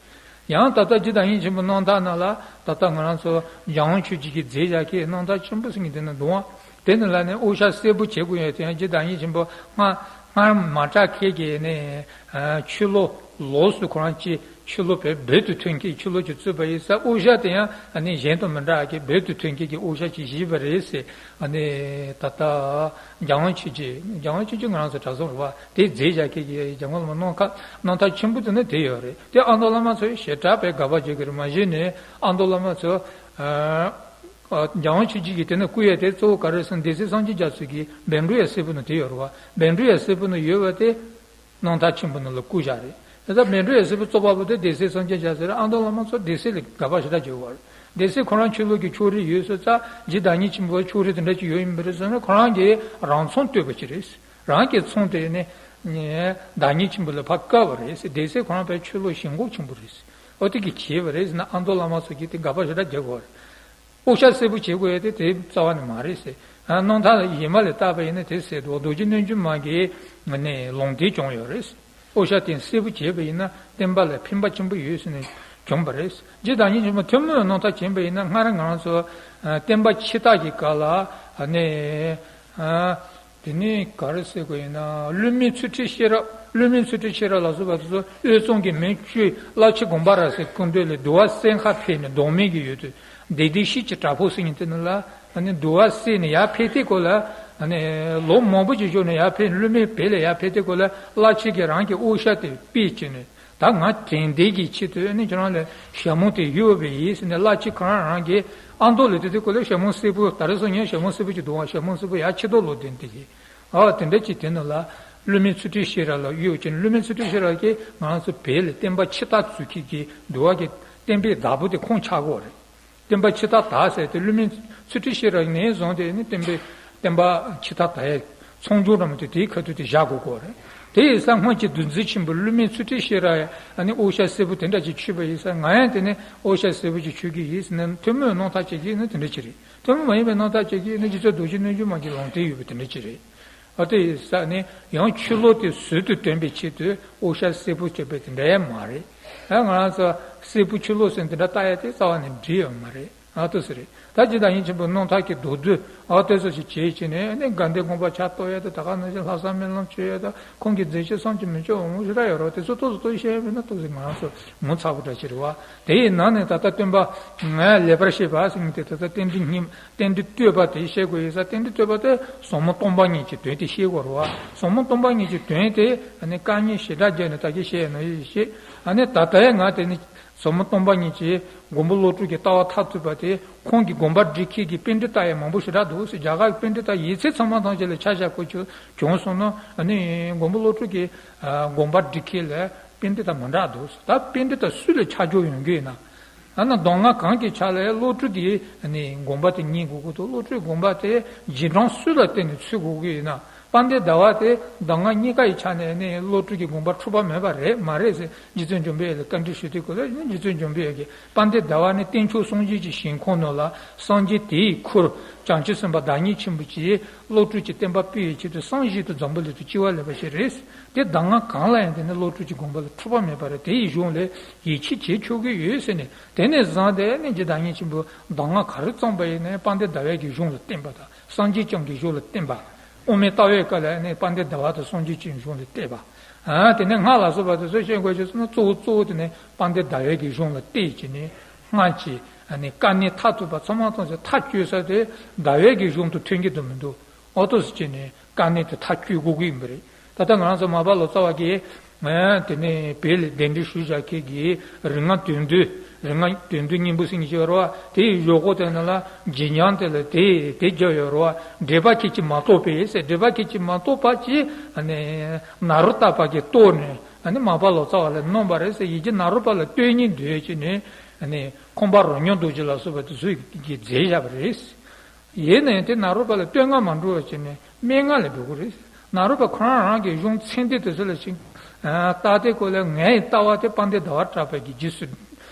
ཡང་ད་ལྟ་རྗེ་བདག་ཉིད་ཆེན་པོ་རྣམ་ཐར་ནང་ལ་ད་ལྟ་ང་རང་ཚོ་འཇམ་དབྱངས་ཆོས་རྗེ་གིས་མཛད་བཞག་མཁན་རྣམ་ཐར་ཆེན་པོ་ཟེར་མཁན་དེ་ནི་འདུག་ཨང་། དེ་ནི་ལ་ནི་དབུ་ཞྭ་སེར་པོ་བྱེད་དགོས་ཡོད་དེ། ཡང་རྗེ་བདག་ཉིད་ཆེན་པོ་སྔ་སྔར་མ་གྲགས་མཁན་གྱི་ནི་ཆོས་ལོ་ལོགས་སུ་ཁོ་རང་ཅིག་ཆོས་ལོ་བོད་བོད་དུ་ཐོན་མཁན་ཆོས་ལོ་ཅིག་བཙུགས་པ་ཡིན་ཙང་། དབུ་ཞྭ་དེ་ཡང་ནི་གཞན་དང་མི་འདྲ་མཁན་བོད་དུ་ཐོན་མཁན་གྱི་དབུ་ཞྭ་ཅིག་བཞེས་པ་རེད་ཟེར། ནི་ད་ལྟ་འཇམ་དབྱངས་ཆོས་རྗེ། འཇམ་དབྱངས་ཆོས་རྗེ་ང་རང་ཚོ་གྲྭ་ཚང་རེད་བ། དེ་མཛད་བཞག་མཁན་གྱི་འཇམ་མགོན་བླ་མ་རྣམ་ཐར་རྣམ་ཐར་ཆེན་པོ་དེ་ནི་དེ་ཡོད་རེད། དེ་ཨ་མདོ་བླ་མ་ཚོས་ཞེ་དྲག་པའི་དགག་པ་བྱེད་ཀྱི་རེད། མ་གཞི་ནས་ཨ་མདོ་བླ་མ་ཚོ་ཨ་ཨ་འཇམ་དབྱངས་ཆོས་རྗེ་གིས་དེ་ནས་བསྐུར་ཡ་དེ་གཙོ་བོ་ག་རེ་ཟེར་ན། སྡེ་སྲིད་སངས་རྒྱས་རྒྱ་མཚོ་གིས་བཻ་ཌཱུརྱ་སྲས་པོ་ནང་དེ་ཡོད་རེད་བ། བཻ་ཌཱུརྱ་སྲས་པོ་ནང་ཡོད་པ་དེ་རྣམ་ཐར་ཆེན་པོ་ནང་ལ་བསྐུར་བཞག་རེད། དེ་ལྟར་བཻ་ཌཱུརྱ་སྲས་པོ་གཙོ་བོ་དེ་སྡེ་སྲིད་སངས་རྒྱས་རྒྱ་མཚོ་རེད། ཨ་མདོ་བླ་མ་ཚོ་སྡེ་སྲིད་ལ་དགག་པ་ཞེ་དྲག་བྱེད་ཀྱི་ཡོད་རེད། སྡེ་སྲིད་ཁོ་རང་ཆོས་ལུགས་ཀྱི་ཕྱོགས་རིས་ཡོད་ཟེར་ཙང་། རྗེ་བདག་ཉིད་ཆེན་པོ་ལ་ཕྱོགས་རིས་དེ་འདྲ་ཅིག་ཡོད་ཡིན་པ་རེད་ཟེར་ན། ཁོ་རང་གིས་རང་མཚང་བཏོད་པ་ཅིག་རེད། རང་གི་མཚང་དེ་ནི་བདག་ཉིད་ཆེན་པོ་ལ་ཕར་བཀལ་བ་རེད་ཟེར། སྡེ་སྲིད་ཁོ་རང་དཔེ་ཆོས་ལུགས་ཞེན་ཁོག་ཆེན་པོ་རེད་ཟེར། ཨོ་དེ་གིས་བྱས་པ་རེད་ཟེར་ན། ཨ་མདོ་བླ་མ་ཚོ་གིས་དེ་དགག་པ་ཞེ་དྲག་རྒྱག་གི་ཡོད་རེད། དབུ་ཞྭ་སེར་པོ་བྱེད་དགོས་ཡ་དེ་དེ་རྩ་བ་ནས་མ་རེད་ཟེར། ཨ་རྣམ་ཐར་གཞན་མ་ལ་བལྟས་པ་ཡིན་ན་དེ་ཟེར་འདུག་རྡོ་རྗེ་རྣལ་འབྱོར་མ་གིས་ནས་ལུང་བསྟན་བྱུང་ཡོད་རེད་ཟེར། དབུ་ཞྭ་དེ་སེར་པོ་བྱས་པ་ཡིན་ན་བསྟན་པ་ལ་ཕན་པ་ཆེན་པོ་ཡོད་ཟེར་ནས་བྱུང་བ་རེད། རྗེ་བདག་ཉིད་ཆེན་པོ་ཐུན་མོང་རྣམ་ཐར་བྱས་པ་ཡིན་ན། སྔར་ང་རང་ཚོ་ཨ་བསྟན་པ་ཕྱི་དར་གྱི་སྐབས་ལ་ཨ་ནི་ཨ་དེ་ནས་ག་རེ་ཟེར་དགོས་ཡིན་ན། བསླུ་མེད་ཚུལ་ཁྲིམས་ཤེས་རབ། བསླུ་མེད་ཚུལ་ཁྲིམས་ཤེས་རབ་ལ་སོགས་པ་དེ་ཚོ་དབུས་གཙང་གི་མི་བཅུ་བླ་ཆེན་དགོངས་པ་རབ་གསལ་སྐུ་མདུན་ལ་འདུལ་བ་གསན་ག་ཕེབས་ནས། ལྡོག་མེད་ཀྱི་ཡུལ་དུ་བདེ་སྡུག་ཤེས་ཀྱི་གྲགས་ཕུག་ཟེར་མཁན་དེ་ནང་ལ། ཨ་ནི་འདུལ་བ་གསན་ནས་ཡར་ཕེབས་དུས་སྐབས་ལ། ཨ་ནི་ལོ་མང་པོ་ཞིག་བཞུགས་ནས་ཡར་ཕེབས། བསླུ་མེད་བོད་ལ་ཡར་ཕེབས་དུས་སྐབས་ལ། བླ་ཆེན་གྱིས་རང་གི་དབུ་ཞྭ་དེ་ཕུད་བྱས་ནས། ད་ང་དྲན་རྟེན་གྱི་ཆེད་དུ་ཨ་ནི་ཁྱེད་རང་ལ་ཞྭ་མོ་དེ་ཕུལ་བ་ཡིན་ཟེར་ནས། བླ་ཆེན་ཁོ་རང་རང་གིས། ཨ་མདོ་ལ་དེ་དུས་སྐབས་ལ་ཞྭ་མོ་སེར་པོ། ད་རེས་སང་ཉིན་ཞྭ་མོ་སེར་པོ་ཅིག་འདུག་ཨང་། ཞྭ་མོ་སེར་པོ་ཡར་ཕྱི་ལོགས་ལ་ལྡིང་དེ་གི། ཨ་དེ་འདྲ་ཅིག་དེ་ནང་ལ་བསླུ་མེད་ཚུལ་ཁྲིམས་ཤེས་རབ་ལ་གཡོག་བྱས་ནས། བསླུ་མེད་ཚུལ་ཁྲིམས་ཤེས་རབ་ཀྱིས་ང་རང་ཚོ་བོད་ལ་བསྟན་པ་ཕྱི་དར་བཟོ་མཁན་གྱི་འདུལ་བ་གི་བསྟན་པའི་བདག་པོ་དེ་ཁོང་ཆགས་ཀྱི་ཡོད་རེད། བསྟན་པ་ཕྱི་དར་དར་ཟེར་དེ་བསླུ་མེད་ཚུལ་ཁྲིམས་ཤེས་རབ་ནས་བཟུང་སྟེ་ནི་བསྟན་པའི་བསྟན་པ་ཕྱི་དར་དར་ཡ་མཚམས་སྦྱོར་ར་མ་དེ་དེའི་ཁ་ཐུག་དེ་བཞག་དགོས་ཀྱི་ཡོད་རེད། དེ་ཡིན་ཙང་སྔོན་གྱི་བདུད་འཛིན་ཆེན་པོ་བསླུ་མེད་ཚུལ་ཁྲིམས་ཤེས་རབ་ཨ་ནི་དབུ་ཞྭ་སེར་པོ་དེ་འདྲ་ཅིག་ཕུད་པ་ཡིན་ཙང་། ང་ཡང་དེ་ནི་དབུ་ཞྭ་སེར་པོ་ཅིག་ཕུད་ཀྱི་ཡིན་ཟེར་ནས་ཐུན་མོང་རྣམ་ཐར་བྱེད་ཀྱི་ཡིན་ན་དེ་འདྲ་ཅིག་རེད། ཐུན་མོང་མ་ཡིན་པའི་རྣམ་ཐར་བྱེད་ཀྱི་ཡིན་ན་རྗེ་བཙུན་རྡོ་རྗེ་རྣལ་འབྱོར་མ་གི་ལུང་བསྟན་ཡོད་པ་དེ་འདྲ་ཅིག་རེད། ཨ་དེ་ཡིན་ཙང་ནི་ཡང་ཆོས་ལུགས་དེ་ཟུར་དུ་འདོན་པའི་ཆེད་དུ་དབུ་ཞྭ་སེར་པོ་བྱས་པ་དེ་འདྲ་ཡང་མ་རེད། ཨ་ང་རང་ཚོ་སེར་པོ་ཆོས་ལུགས་ཟེར་འདི་འདྲ་བཏགས་ཡ་དེ་རྩ་བ་ནས་འགྲིག་ཡོད་མ་རེད། ཨ་ཏོ་ཟེར་རེད། ད་རྗེ་བདག་ཉིད་ཆེན་པོའི་རྣམ་ཐར་གྱི་མདོར་བསྡུས་ཨ་ཏོ་ཚོ་ཞིག་བྱས་བྱས་ནས་ནི་དགའ་ལྡན་དགོངས་པ་ཕྱག་རྟོགས་ཡ་དེ། ད་ག་ནང་བཞིན་ལྷག་བསམ་སྨོན་ལམ་བྱེད་ཡ་དེ། ཁོང་གི་མཛད་རྗེས་བསམ་གྱིས་མི་ཁྱབ་པ་མང་པོ་ཞེ་དྲག་ཡོད་རེད། དེ་ཚོ་ཏོག་ཙམ་ཏོག་ཙམ་བཤད་ཡ་མིན་ན་ཏོག་ཙམ་ང་རང་ཚོ་ངོ་ཚ་པོ་འདྲ་ཞིག་རེད་བ། དེ་ཡི་ནང་ནས་ད་ལྟ་སྟོན་པ་ལེགས་པར་བཤད་པ་ཟེར་མཁན་དེ། ད་ལྟ་རྟེན་འབྲེལ་སྙིང་རྟེན་འབྲེལ་བསྟོད་པ་དེ་བཤད་དགོས་ཡིན་ཙང་། རྟེན་འབྲེལ་བསྟོད་པ་དེ་ཟབ་མོ་སྟོང་པ་ཉིད་ཀྱི་དོན་དེ་བཤད་དགོས་རེད་བ། ཟབ་མོ་སྟོང་པ་ཉིད་ཀྱི་དོན་དེ་ཨ་ནི་དཀའ་ངལ་ཞེ་དྲག་བརྒྱབ་ནས་ད་གིན་བཤད་ཡ་ནང་བཞིན་བཤད། ཨ་ནི་ད་ལྟ་ཡང་ང་དེ་ནི་ཟབ་མོ་སྟོང་པ་ཉིད་ཀྱི་མགོན་པོ་བློ་གྲོས་ཀྱི་ལྟ་བ་མཐར་ཐུག་པ་དེ། ཁོང་གི་དགོངས་པ་འགྲེལ་མཁན་གྱི་པཎྜི་ཏ་ཡང་མང་པོ་ཞེ་དྲག་འདུག་ཟེར། རྒྱ་གར་གྱི་པཎྜི་ཏ་ཡིག་ཚད་ཚང་མ་ཐམས་ཅད་ལ་ཆ་བཞག་དགོས་ཀྱི་བྱུང་སོང་ན། ཨ་ནི་མགོན་པོ་བློ་གྲོས་ཀྱི་ཨ་དགོངས་པ་འགྲེལ་མཁན་ལ་པཎྜི་ཏ་མི་འདྲ་འདུག་ཟེར། ད་པཎྜི་ཏ་སུ་ལ་ཆ་འཇོག་ཡོང་གི་ཡིན་ན། ཨ་ནི་གདམས་ངག་གང་གི་ཆ་ལ་ཡང་བློ་གྲོས་ཀྱི་ཨ་ནི་དགོངས་པ་དེ་རྙེད་དགོས་ཀྱི་འདུག་བློ་གྲོས་དགོངས་པ་དེ་རྗེས་འབྲང་སུ་ལ་བརྟེན་ནས་འཚོལ་དགོས་ཀྱི་ཡིན་ན། དཔལ་ལྡན་ཟླ་བ་དེ་གདམས་ངག་རྙེད་དཀའ་ཡི་ཆ་ནས་ནི་བློ་གྲོས་ཀྱི་དགོངས་པ་འཁྲུལ་པ་མེད་པ་རེད་མ་རེད་ཟེར། རྗེ་བཙུན་འཇམ་དཔལ་ལ་བཀའ་འདྲི་ཞུ་དུས་སྐབས་ལ། རྗེ་བཙུན་འཇམ་དཔལ་གྱིས། དཔལ་ལྡན་ཟླ་བ་ནི་རྟེན་མཆོག་སངས་རྒྱས་ཀྱི་ཞིང་ཁམས་ནང་ལ། སངས་རྒྱས་དེ་ཡི་ཁུར་བྱང་ཆུབ་སེམས་དཔའ་བདག་ཉིད་ཆེན་པོ་གྱིས་བློ་གྲོས་ཀྱི་བསྟན་པ་སྤེལ་བའི་ཆེད་དུ་སངས་རྒྱས་དང་འཛམ་བུ་གླིང་དུ་སྐྱེ་བ་ལེན་པ་ཞིག་རེད། དེ་གདམས་ངག་གང་ལ་ཡང་དེ་ནི་བློ་གྲོས་ཀྱི་དགོངས་པ་ལ་འཁྲུལ་པ་མེད་པ་རེད། དེ་ཡི་གཞུང་ལས་ཡིད་ཆེས་བྱེད་ཆོག་གི་ཡོད་ཟེར་ནས། དེ་ནས་བཟུང་སྟེ་ནི་རྗེ་བདག་ཉིད་ཆེན་པོས་གདམས་ངག་ག་རེ་བརྩམས་པ་ཡིན་ནའི་དཔལ་ལྡན་ཟླ་བའི་གི་གཞུང་ལ་བརྟེན་པ་དང་། སངས་རྒྱས་བསྐྱངས་ཀྱི་གཞུང་ལ་བརྟེན་པ། དབུ་མའི་ལྟ་བའི་སྐབས་ལ་ནི་དཔལ་ལྡན་ཟླ་བ་དང་སངས་རྒྱས་བསྐྱངས་གཞུང་ལ་བལྟས་པ། ཨ་དེ་ནས་སྔགས་ལ་སོགས་པ་དེ་ཚོ་ཤེས་དགོས་ཀྱི་སོང་ན། གཙོ་བོ་གཙོ་བོ་དེ་ནི་དཔལ་ལྡན་ཟླ་བའི་གི་གཞུང་ལ་བལྟས་བྱས་ནས། སྔགས་ཀྱི་ཨ་ནི་དཀའ་གནད་མཐར་ཐུག་པ་ཚང་མ་ཐམས་ཅད་མཐའ་དཔྱོད་ས་དེ་ཟླ་བའི་གི་གཞུང་དུ་ཐོན་གྱི་འདུག་མི་འདུག་ཨོ་ཏོ་ཟེར་བྱས་ནས་དཀའ་གནད་དེ་མཐའ་དཔྱོད་དགོས་ཀྱི་ཡིན་པ་རེད། ད་ལྟ་ང་རང་ཚོ་མར་པ་ལོ་ཙཱ་བ་གིས་ཨ་དེ་ནས་བོད་ལ་གདན་འདྲེན་ཞུས་བཞག་མཁན་གྱི་རིག་སྔགས་དོན་བསྡུས། རིག་སྔགས་དོན་བསྡུའི་སྙིང་པོ་ཟེར་མཁན་ཅིག་ཡོད་རེད་བ། དེ་ཡི་བཞག་གོ་དེ་ནང་ལ་རྗེས་འབྲང་དེ་ལ་དེ་དེ་བརྒྱབ་ཡོད་རེད་བ། འགྲེལ་པ་ཁྱེད་ཀྱིས་མ་རྟོགས་པས་ཟེར། འགྲེལ་པ་ཁྱེད་ཀྱིས་མ་རྟོགས་པ་ཅིག་ཨ་ནི་ནཱ་རོ་ཏ་པ་གིས་རྟོགས་ནས་ཨ་ནི་མར་པ་ལོ་ཙཱ་བ་ལ་གནང་བ་རེད་ཟེར། ཡིད་ཀྱི་ནཱ་རོ་པ་ལ་བསྟོད་སྙིང་འདོད་བྱས་ནས་ཨ་ནི་ཁང་པ་རོ་སྙོམས་རྡོ་རྗེ་ལ་སོགས་པ་དེ་ཚོ་གིས་མཛད་བཞག་པ་རེད། ཡིན་ནའི་དེ་ནཱ་རོ་པ་ལ་བསྟོད་བསྔགས་མ་འགྲོ་བ་བྱས་ནས་སྨྲེ་སྔགས་ལ་འགྲོ་གི་རེད། ནཱ་རོ་པ་ཁོ་རང་རང་གི་གཞུང་ཚད་ལྡན་དེ་ཚོ་ལ་ཞིག་ལྟ་སྟེ་ཁོ་ལ་ངའི་ལྟ་བ་དེ་དཔལ་ལྡན་ཟླ་བ་གྲགས་པ་གི་རྗེས་སུ་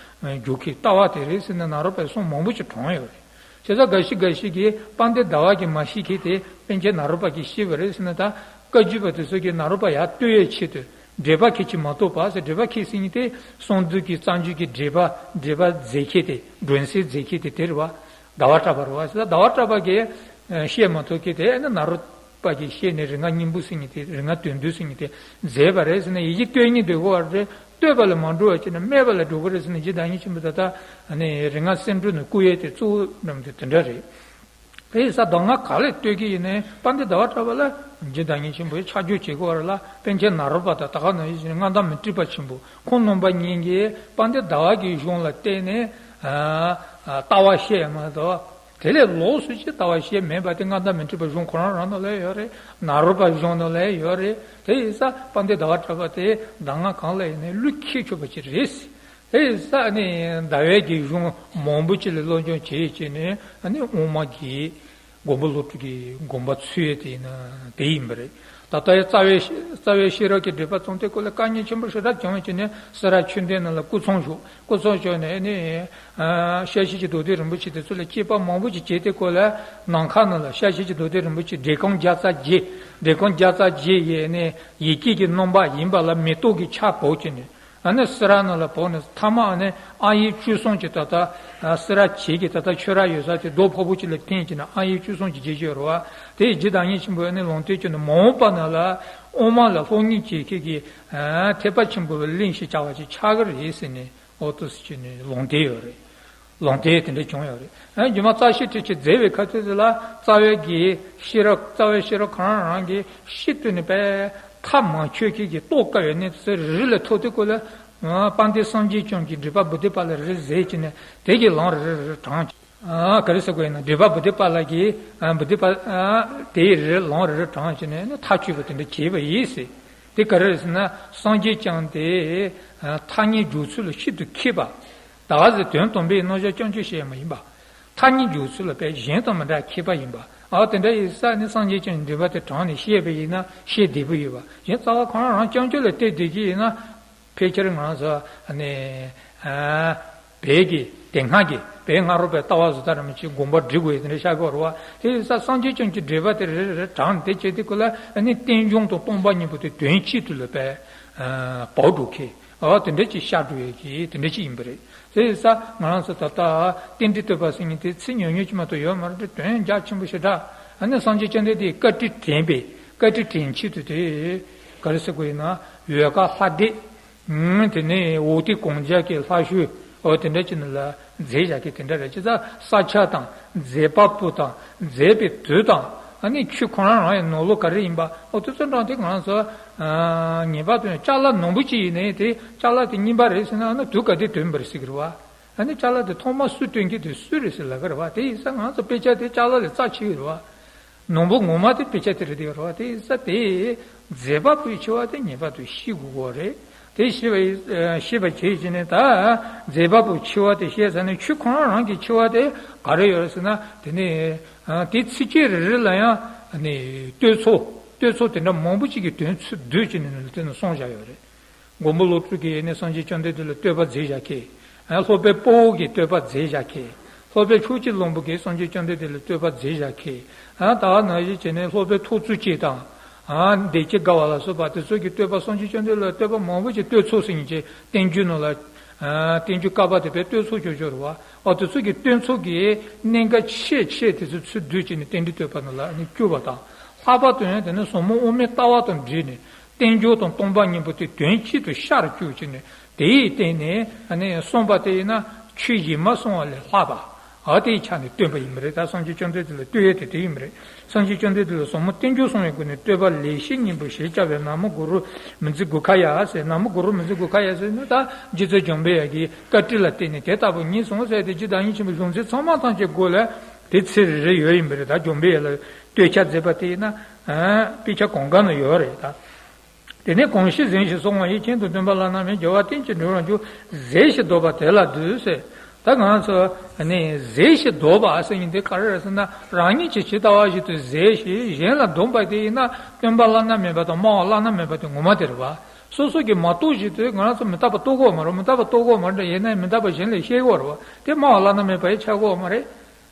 འཇུག་གི་ལྟ་བ་དེ་རེད་ཟེར་ནས་ནཱ་རོ་པའི་གསུང་མང་པོ་ཞིག་དྲངས་ཡོད་རེད། བྱས་ཙང་འགའ་ཞིག་འགའ་ཞིག་གིས་དཔལ་ལྡན་ཟླ་བ་གིས་མ་ཤེས་མཁན་དེ་པཎ་ཆེན་ནཱ་རོ་པ་གིས་ཤེས་པ་རེད་ཟེར་ནས། ད་བཀའ་བརྒྱུད་པ་དེ་ཚོ་གིས་ནཱ་རོ་པ་ཡར་བསྟོད་ཡས་ཆེད་དུ་འགྲེལ་པ་ཁྱེད་ཀྱིས་མ་གཏོགས་པ་ཟེར། འགྲེལ་པ་ཁྱེད་ཟེར་མཁན་དེ་གསང་འདུས་ཀྱི་རྩ་འཇུག་གི་འགྲེལ་པ། འགྲེལ་པ་མཛད་མཁན་དེ། སྒྲོན་གསལ་མཛད་མཁན་དེ་དེ་རེད་བ། ཟླ་བ་གྲགས་པ་རེད་བ། ཟླ་བ་གྲགས་པ་གིས་ཨ་བཤད་མ་ཐུབ་མཁན་དེ་ཨ་ནི་ནཱ་རོ་པ་གིས་བཤད་ནས་རིགས་ལྔ་སྙིང་པོ་ཟེར་མཁན་དེ། རིགས་ལྔ་དོན་བསྡུས་ཟེར་མཁན་དེ་མཛད་པ་རེད་ཟེར་ནས་ཡི་གེ་བསྟོད་སྙིང་འདོད་དགོས་པ་རེད། བསྟོད་པ་ལ་མ་འགྲོ་བ་བྱས་ནས་སྨད་པ་ལ་འགྲོ་གི་རེད་ཟེར་ནས་རྗེ་བདག་ཉིད་ཆེན་པོས་ད་ལྟ་ཨ་ནི་རིགས་ལྔ་གསེར་སྒྲོམ་ནས་བསྐུར་ཡས་དེ་གཙོ་བོ་རྣམས་དེ་དེ་འདྲ་རེད། དེ་ཡིན་ཙང་གདམས་ངག་ག་ལས་བསྟོད་ཀྱི་ཡིན་ནའི་དཔལ་ལྡན་ཟླ་བ་གྲགས་པ་ལ་རྗེ་བདག་ཉིད་ཆེན་པོས་ཆ་འཇོག་བྱེད་དགོས་པ་རེད་ལ། པཎ་ཆེན་ནཱ་རོ་པ་དང་ད་ག་ནང་བཞིན་མངའ་བདག་མཻ་ཏྲི་པ་ཆེན་པོ་ཁོང་རྣམ་པ་གཉིས་ཀྱིས་དཔལ་ལྡན་ཟླ་བ་གི་གཞུང་ལ་བརྟེན་ནས་ཨ་ཨ་ལྟ་བ་བཤད་ཡ་མ་གཏོགས། དེ་ལས་ལོགས་སུ་ཅིག་ལྟ་བ་བཤད་མེད་པ་དེ་མངའ་བདག་མཻ་ཏྲི་པ་གཞུང་ཁོ་རང་རང་ནང་ལ་ཡོད་རེད། ནཱ་རོ་པ་གཞུང་ནང་ལ་ཡོད་རེད། དེ་ཡིན་ཙང་དཔལ་ལྡན་ཟླ་བ་གྲགས་པ་དེ་གདམས་ངག་གང་ལ་ཡིན་ནའི་བློས་འཁེལ་ཆོག་པ་ཅིག་རེད། དེ་ཡིན་ཙང་ནི་ཟླ་བའི་གི་གཞུང་མང་པོ་ཅིག་ལ་སློབ་སྦྱོང་བྱས་བྱས་ནས་ཨ་ནི་དབུ་མ་གི་མགོན་པོ་བློ་གྲོས་ཀྱི་དགོངས་པ་ཚུལ་དེ་ཡིན་ན་དེ་ཡིན་པ་རེད། ད་ལྟ་རྩ་བའི་རྩ་བའི་ཤེས་རབ་ཀྱི་འགྲེལ་པ་རྩོམ་དེ་སྐོར་ལ་དཀའ་ངལ་ཆེན་པོ་ཞེ་དྲག་བྱུང་བྱས་ནས་སེ་ར་ཆོས་སྡེ་ནང་ལ་སྐུ་ཚོགས་བཞུགས། སྐུ་ཚོགས་བཞུགས་ནས་ནི་ཨ་ཤེར་ཕྱིན་གྱི་མདོ་སྡེ་རིན་པོ་ཆེ་དེ་ཚོ་ལ་དཔྱད་པ་མང་པོ་ཅིག་བྱས་ཏེ་སྐོར་ལ་ནམ་མཁའ་ནང་ལ་ཤེར་ཕྱིན་གྱི་མདོ་སྡེ་རིན་པོ་ཆེ་འགྲེལ་རྐང་བརྒྱ་རྩ་བརྒྱད། འགྲེལ་རྐང་བརྒྱ་རྩ་བརྒྱད་ཡི་ནི་ཡི་གེ་གི་རྣམ་པ་ཡིན་པ་ལ་མེ་ཏོག་གི་ཆར་བབས་བྱས་ནས། ཨ་ནི་སེ་ར་ནང་ལ་བབས་ནས་མཐའ་མ་ཨ་ནི་ཨ་ཡིག་བཅུ་གསུམ་གྱི་ད་ལྟ་སེ་ར་བྱེས་ཀྱི་ད་ལྟ་ཆོས་ར་ཡོད་ས་དེ་རྡོ་ཕོར་པ་ཅིག་ལ་འཐེན་བྱས་ནས་ཨ་ཡིག་བཅུ་གསུམ་གྱི་རྗེས་ཤོད་རེད་བ། དེ་རྗེ་བདག་ཉིད་ཆེན་པོས་ཨ་ནི་ལུང་བསྟན་བྱས་ནས་མ་འོངས་པ་ནང་ལ་དབུ་མ་ལ་སློབ་གཉེར་བྱེད་མཁན་གྱི་ཐེག་པ་ཆེན་པོའི་གླིང་ཞིག་ཆགས་པ་ཅིག་ཆགས་ཀྱི་རེད་ཟེར་ནས་ཨོ་ཏོ་ཟེར་བྱས་ནས་ལུང་བསྟན་ཡོད་རེད། ལུང་བསྟན་དེ་འདྲ་བྱུང་ཡོད་རེད། ཨ་རྒྱུད་མང་རྩ་ཤེ་ཁྲིད་ཀྱིས་མཛད་པའི་ཁ་ཐུག་དེ་ལ་རྩ་བའི་གི་ཤེས་རབ། རྩ་བའི་ཤེས་རབ་ཁོ་རང་རང་གི་ཤེས་བཏོན་ནས་པས་མཐའ་མ་ཆོད་མཁན་གྱི་རྟོགས་དཀའ་བའི་གནས་ཚུལ་རེ་རེ་ལ་ཐུག་དུས་སྐབས་ལ། ཨ་དཔལ་ལྡན་སངས་རྒྱས་བསྐྱངས་ཀྱིས་འགྲེལ་པ་བོ་དྷི་པཱ་ལ་རེ་རེ་མཛད་བྱས་ནས་དེ་གི་ལུང་རེ་རེ་རེ་དྲངས། ཨ་ག་རེ་ཟེར་དགོས་ཡིན་ན། འགྲེལ་པ་བོ་དྷི་པཱ་ལ་གིས་ཨ་བོ་དྷི་པཱ་ཨ་དེའི་རེ་རེ་ལུང་རེ་རེ་དྲངས་བྱས་ནས་ནི་མཐའ་ཆོད་པ་དེ་འདྲ་བྱས་པ་ཡིན་ཟེར། དེ་ག་རེ་རེད་ཟེར་ན། སངས་རྒྱས་བསྐྱངས་ཏེ་ཨ་ཐ་སྙད་འཇོག་ཚུལ་ལ་ཤིན་ཏུ་མཁས་པ། ད་ག་ཟེར། དོན་དམ་པའི་རྣམ་གཞག་རྐྱང་རྐྱང་བཤད་ཡ་མ་ཡིན་པ། ཐ་སྙད་འཇོག་ཚུལ་ལ་དཔེ་གཞན་དང་མི་འདྲ་མཁས་པ་ཡིན་པ། ཨ་དེ་འདྲ་ཡིན་ཙང་ནི་སངས་རྒྱས་བསྐྱངས་འགྲེལ་པ་དེ་དྲངས་ནས་བཤད་པ་ཡིན་ན་བཤད་བདེ་པོ་ཡོད་པ། གཞན་རྩ་བ་ཁོ་རང་རང་རྐྱང་རྐྱང་ལ་བལྟས་བསྡད་ཀྱི་ཡིན་ན། ཕལ་ཆེར་ང་རང་ཚོ་ནི་ཨ་བོད་ཀྱི་དེ་སྔ་གི་བོད་སྔ་རོལ་པའི་ལྟ་བ་བཟོ་ལྟ་ར་མ་ཅིག་དགོངས་པ་འགྲེལ་དགོས་ཡ་དེ་འདྲ་ཤར་གྱི་ཡོད་རེད་བ། དེ་ཡིན་ཙང་སངས་རྒྱས་བསྐྱངས་ཀྱི་འགྲེལ་པ་དེ་རེ་རེ་རེ་དྲངས་ནས་དེ་བྱས་དུས་སྐབས་ལ་ནི་རྟེན་འབྱུང་དང་སྟོང་པ་གཉིས་པོ་དེ་དོན་གཅིག་ཏུ་ལ་པས་ཨ་བབས་འགྲོ་མཁན། ཨོ་དེ་འདྲ་ཅིག་ཤར་འགྲོ་ཡས་ཀྱི་དེ་འདྲ་ཅིག་ཡིན་པ་རེད། དེ་ཡིན་ཙང་ང་རང་ཚོ་ད་ལྟ་རྟེན་འབྲེལ་བསྟོད་པ་ཟེར་མཁན་དེ་ཚིག་ཉུང་ཉུང་ཅིག་མ་གཏོགས་ཡོད་མ་རེད། དོན་རྒྱ་ཆེན་པོ་ཞེ་དྲག་ཨ་ནི་སངས་རྒྱས་བཅོམ་ལྡན་འདས་བཀའ་དྲིན་དྲན་པས། བཀའ་དྲིན་དྲན་ཆེད་དུ་དེ་ག་རེ་ཟེར་དགོས་ཡིན་ན། འོལ་ཁ་ལྷ་སྡེ། ཨུམ་དེ་ནས་འོ་དེ་གངས་ཅན་གྱི་ལྷ་ཤོད། ཨོ་དེ་འདྲ་ཅིག་ནང་ལ་མཛད་བཞག་མཁན་དེ་འདྲ་རེད། བྱས་ཙང་ས་ཆ་དང་མཛད་པ་པོ་དང་མཛད་པའི་དུས་དང་ཨ་ནི་ཆོས་ཁོ་རང་རང་ཡི་ནང་ལོགས་ག་རེ་ཡིན་པ། ཨོ་དེ་ཚོ་དྲངས་ཏེ་ང་རང་ཚོ་ཨ་ངེས་པར་དུ་ཡང་ཅ་ལག་ནང་པོ་ཅིག་ཡིན་ནའི་དེ་ཅ་ལག་དེ་རྙིང་པ་རེད་ཟེར་ན་ཨ་ནི་དུས་ག་དུས་བཏོན་པ་རེད་ཟེར་གི་རེད་བ། ཨ་ནི་ཅ་ལག་དེ་ཐོག་མར་སུས་བཏོན་གྱི་དེ་སུ་རེད་ཟེར་ལབ་ཀྱི་རེད་བ། དེ་ཡིན་ཙང་ང་ཚོ་དཔེ་ཆ་དེ་ཅ་ལག་ལས་རྩ་ཆེ་གི་རེད་བ། ནང་པོ་ངོ་མ་དེ་དཔེ་ཆ་དེ་རེད་དེ་རེད་བ། དེ་ཡིན་ཙང་དེ་མཛད་པ་པོའི་ཆེ་བ་དེ་ངེས་པར་དུ་ཤེས་དགོས་ཀྱི་རེད། དེ་ཤེས་པ་ཡིན་ཤེས་པ་བྱས་བྱས་ནས་ད་མཛད་པ་པོའི་ཆེ་བ་དེ་ཤེས་ཚར་ནས་ཆོས་ཁོ་རང་རང་གི་ཆེ་བ་དེ་ག་རེ་ཡོད་རེད་ཟེར་ན། དེ་ནི་དེ་ཚིགས་བཅད་རེ་རེ་ལ་ཡང་ནི་བསྟོད་ཚོགས་བསྟོད་ཚོགས་དེ་འདྲ་མང་པོ་ཅིག་གི་དོན་ཚུར་བསྡུས་བྱས་ནས་དེ་ནི་གསུངས་བཞག་ཡོད་རེད། མགོན་པོ་ཀླུ་སྒྲུབ་ཀྱིས་ནི་སངས་རྒྱས་བཅོམ་ལྡན་འདས་ལ་བསྟོད་པ་མཛད་བཞག་མཁན། སློབ་དཔོན་དཔའ་བོ་གིས་བསྟོད་པ་མཛད་བཞག་མཁན། སློབ་དཔོན་ཕྱོགས་བཅུའི་གླིང་པ་གིས་སངས་རྒྱས་བཅོམ་ལྡན་འདས་ལ་བསྟོད་པ་མཛད་བཞག་མཁན། ད་ག་ནང་བཞིན་བྱས་ནས་སློབ་དཔོན་ཐོར་ཚུགས་སྐྱེས་དང་། བདེ་སྐྱིད་དགའ་བ་ལ་སོགས་པ་དེ་ཚོ་གིས་བསྟོད་པ། སངས་རྒྱས་བཅོམ་ལྡན་འདས་ལ་བསྟོད་པ་མང་པོ་ཅིག་བསྟོད་ཚོགས་ཟེར་མཁན་ཅིག་བསྟན་འགྱུར་ནང་ལ། བསྟན་འགྱུར་བསྐལ་པ་དེ་དཔེ་བསྟོད་ཚོགས་ཅོག་ཅོག་རེད་བ། ཨོ་དེ་ཚོ་གི་བསྟོད་ཚོགས་ཀྱི་གནད་འགག་ཆེ་ཆེ་དེ་ཚོ་ཚུར་བསྡུས་བྱས་ནས་རྟེན་འབྲེལ་བསྟོད་པ་ནང་ལ་ནི་བསྐྱུར་བ་དང་། ལྷག་པར་དུ་ཡང་དེ་ནི་ཟབ་མོ་དབུ་མའི་ལྟ་བ་དང་འབྲེལ་ནས་བསྟན་འགྱུར་དང་སྟོང་པ་ཉིད་པོ་དེ་དོན་གཅིག་ཏུ་ཤར་བཅུག་བྱས་ནས་དེའི་སྟེང་ནས་ཨ་ནི་གསུངས་པ་དེ་ཡིན་ན་ཆོས་གཞན་མ་གསུངས་པ་ལས་ལྷག་པ། ཨ་དེའི་ཆ་ནས་བསྟན་པ་ཡིན་པ་རེད། ད་སངས་རྒྱས་བཅོམ་ལྡན་འདས་ལ་བསྟོད་ཡས་དེ་དེ་ཡིན་པ་རེད། སངས་རྒྱས་བཅོམ་ལྡན་འདས་ལ་ཟབ་མོ་བསྟན་འགྱུར་གསུང་བའི་སྒོ་ནས་བསྟོད་པ་ལེགས་བཤད་སྙིང་པོ་ཞེས་བྱ་བའི་ན་མོ་གུ་རུ་མི་ཛི་གུ་ཁ་ཡ་ཟེར། ན་མོ་གུ་རུ་མི་ཛི་གུ་ཁ་ཡ་ཟེར་ན་ད་རྗེ་བཙུན་འཇམ་དཔལ་དབྱངས་ཀྱི་བཀའ་དྲིན་ལ་བརྟེན་ནས་དེ་ལྟ་བུ་ཉིད་གསུངས་ཟེར་ཏེ་རྗེ་བདག་ཉིད་ཆེན་པོའི་གཞུང་ཚིག་ཚང་མ་ཐམས་ཅད་མགོ་ལ་དེ་ཚིག་རེ་རེ་ཡོད་ཡིན་པ་རེད། ད་འཇམ་དཔལ་དབྱངས་ལ་བསྟོད་ཆ་མཛད་པ་དེ་ཡིན་ན་དཔེ་ཆ་གང་ག་ན་ཡོད་རེད་ད། དེ་ནས་གང་ཞིག་ཟིན་ཞིང་གསོལ་བ་ཡིས། ཁྱེད་དང་མཐུན་པ་བླ་ན་མེད། རྒྱལ་བ་རྟེན་ཅིང་འབྲེལ་བར་འགྱུར། ཟས་ཤིག་འདོད་པ་དེ་ལ་འདུད་ཟེར། ད་ང་ཚོ་ནི་ཟས་ཞེས་འདོད་པ་ཟེར་མཁན་དེ་ག་རེ་རེད་ཟེར་ན། རང་ཉིད་ཀྱིས་ཇི་ལྟ་བ་བཞིན་དུ་ཟས་ཞེས་གཞན་ལ་འདོད་པ་དེ་ཡིན་ན། སྟོན་པ་བླ་ན་མེད་པ་དང་སྨྲ་བ་བླ་ན་མེད་པ་དེ་ངོ་མ་དེ་རེད་བ། སོ་སོ་གིས་མ་རྟོགས་བཞིན་དུ་ང་རང་ཚོ་མི་རྟག་པ་རྟོགས་དགོས་མ་རེད། མི་རྟག་པ་རྟོགས་དགོས་མ་རེད། ཡིན་ན་མི་རྟག་པ་གཞན་ལ་བཤད་དགོས་རེད་བ། དེ་སྨྲ་བ་བླ་ན་མེད་པ་ཡིན་ཆགས་དགོས་མ་རེད།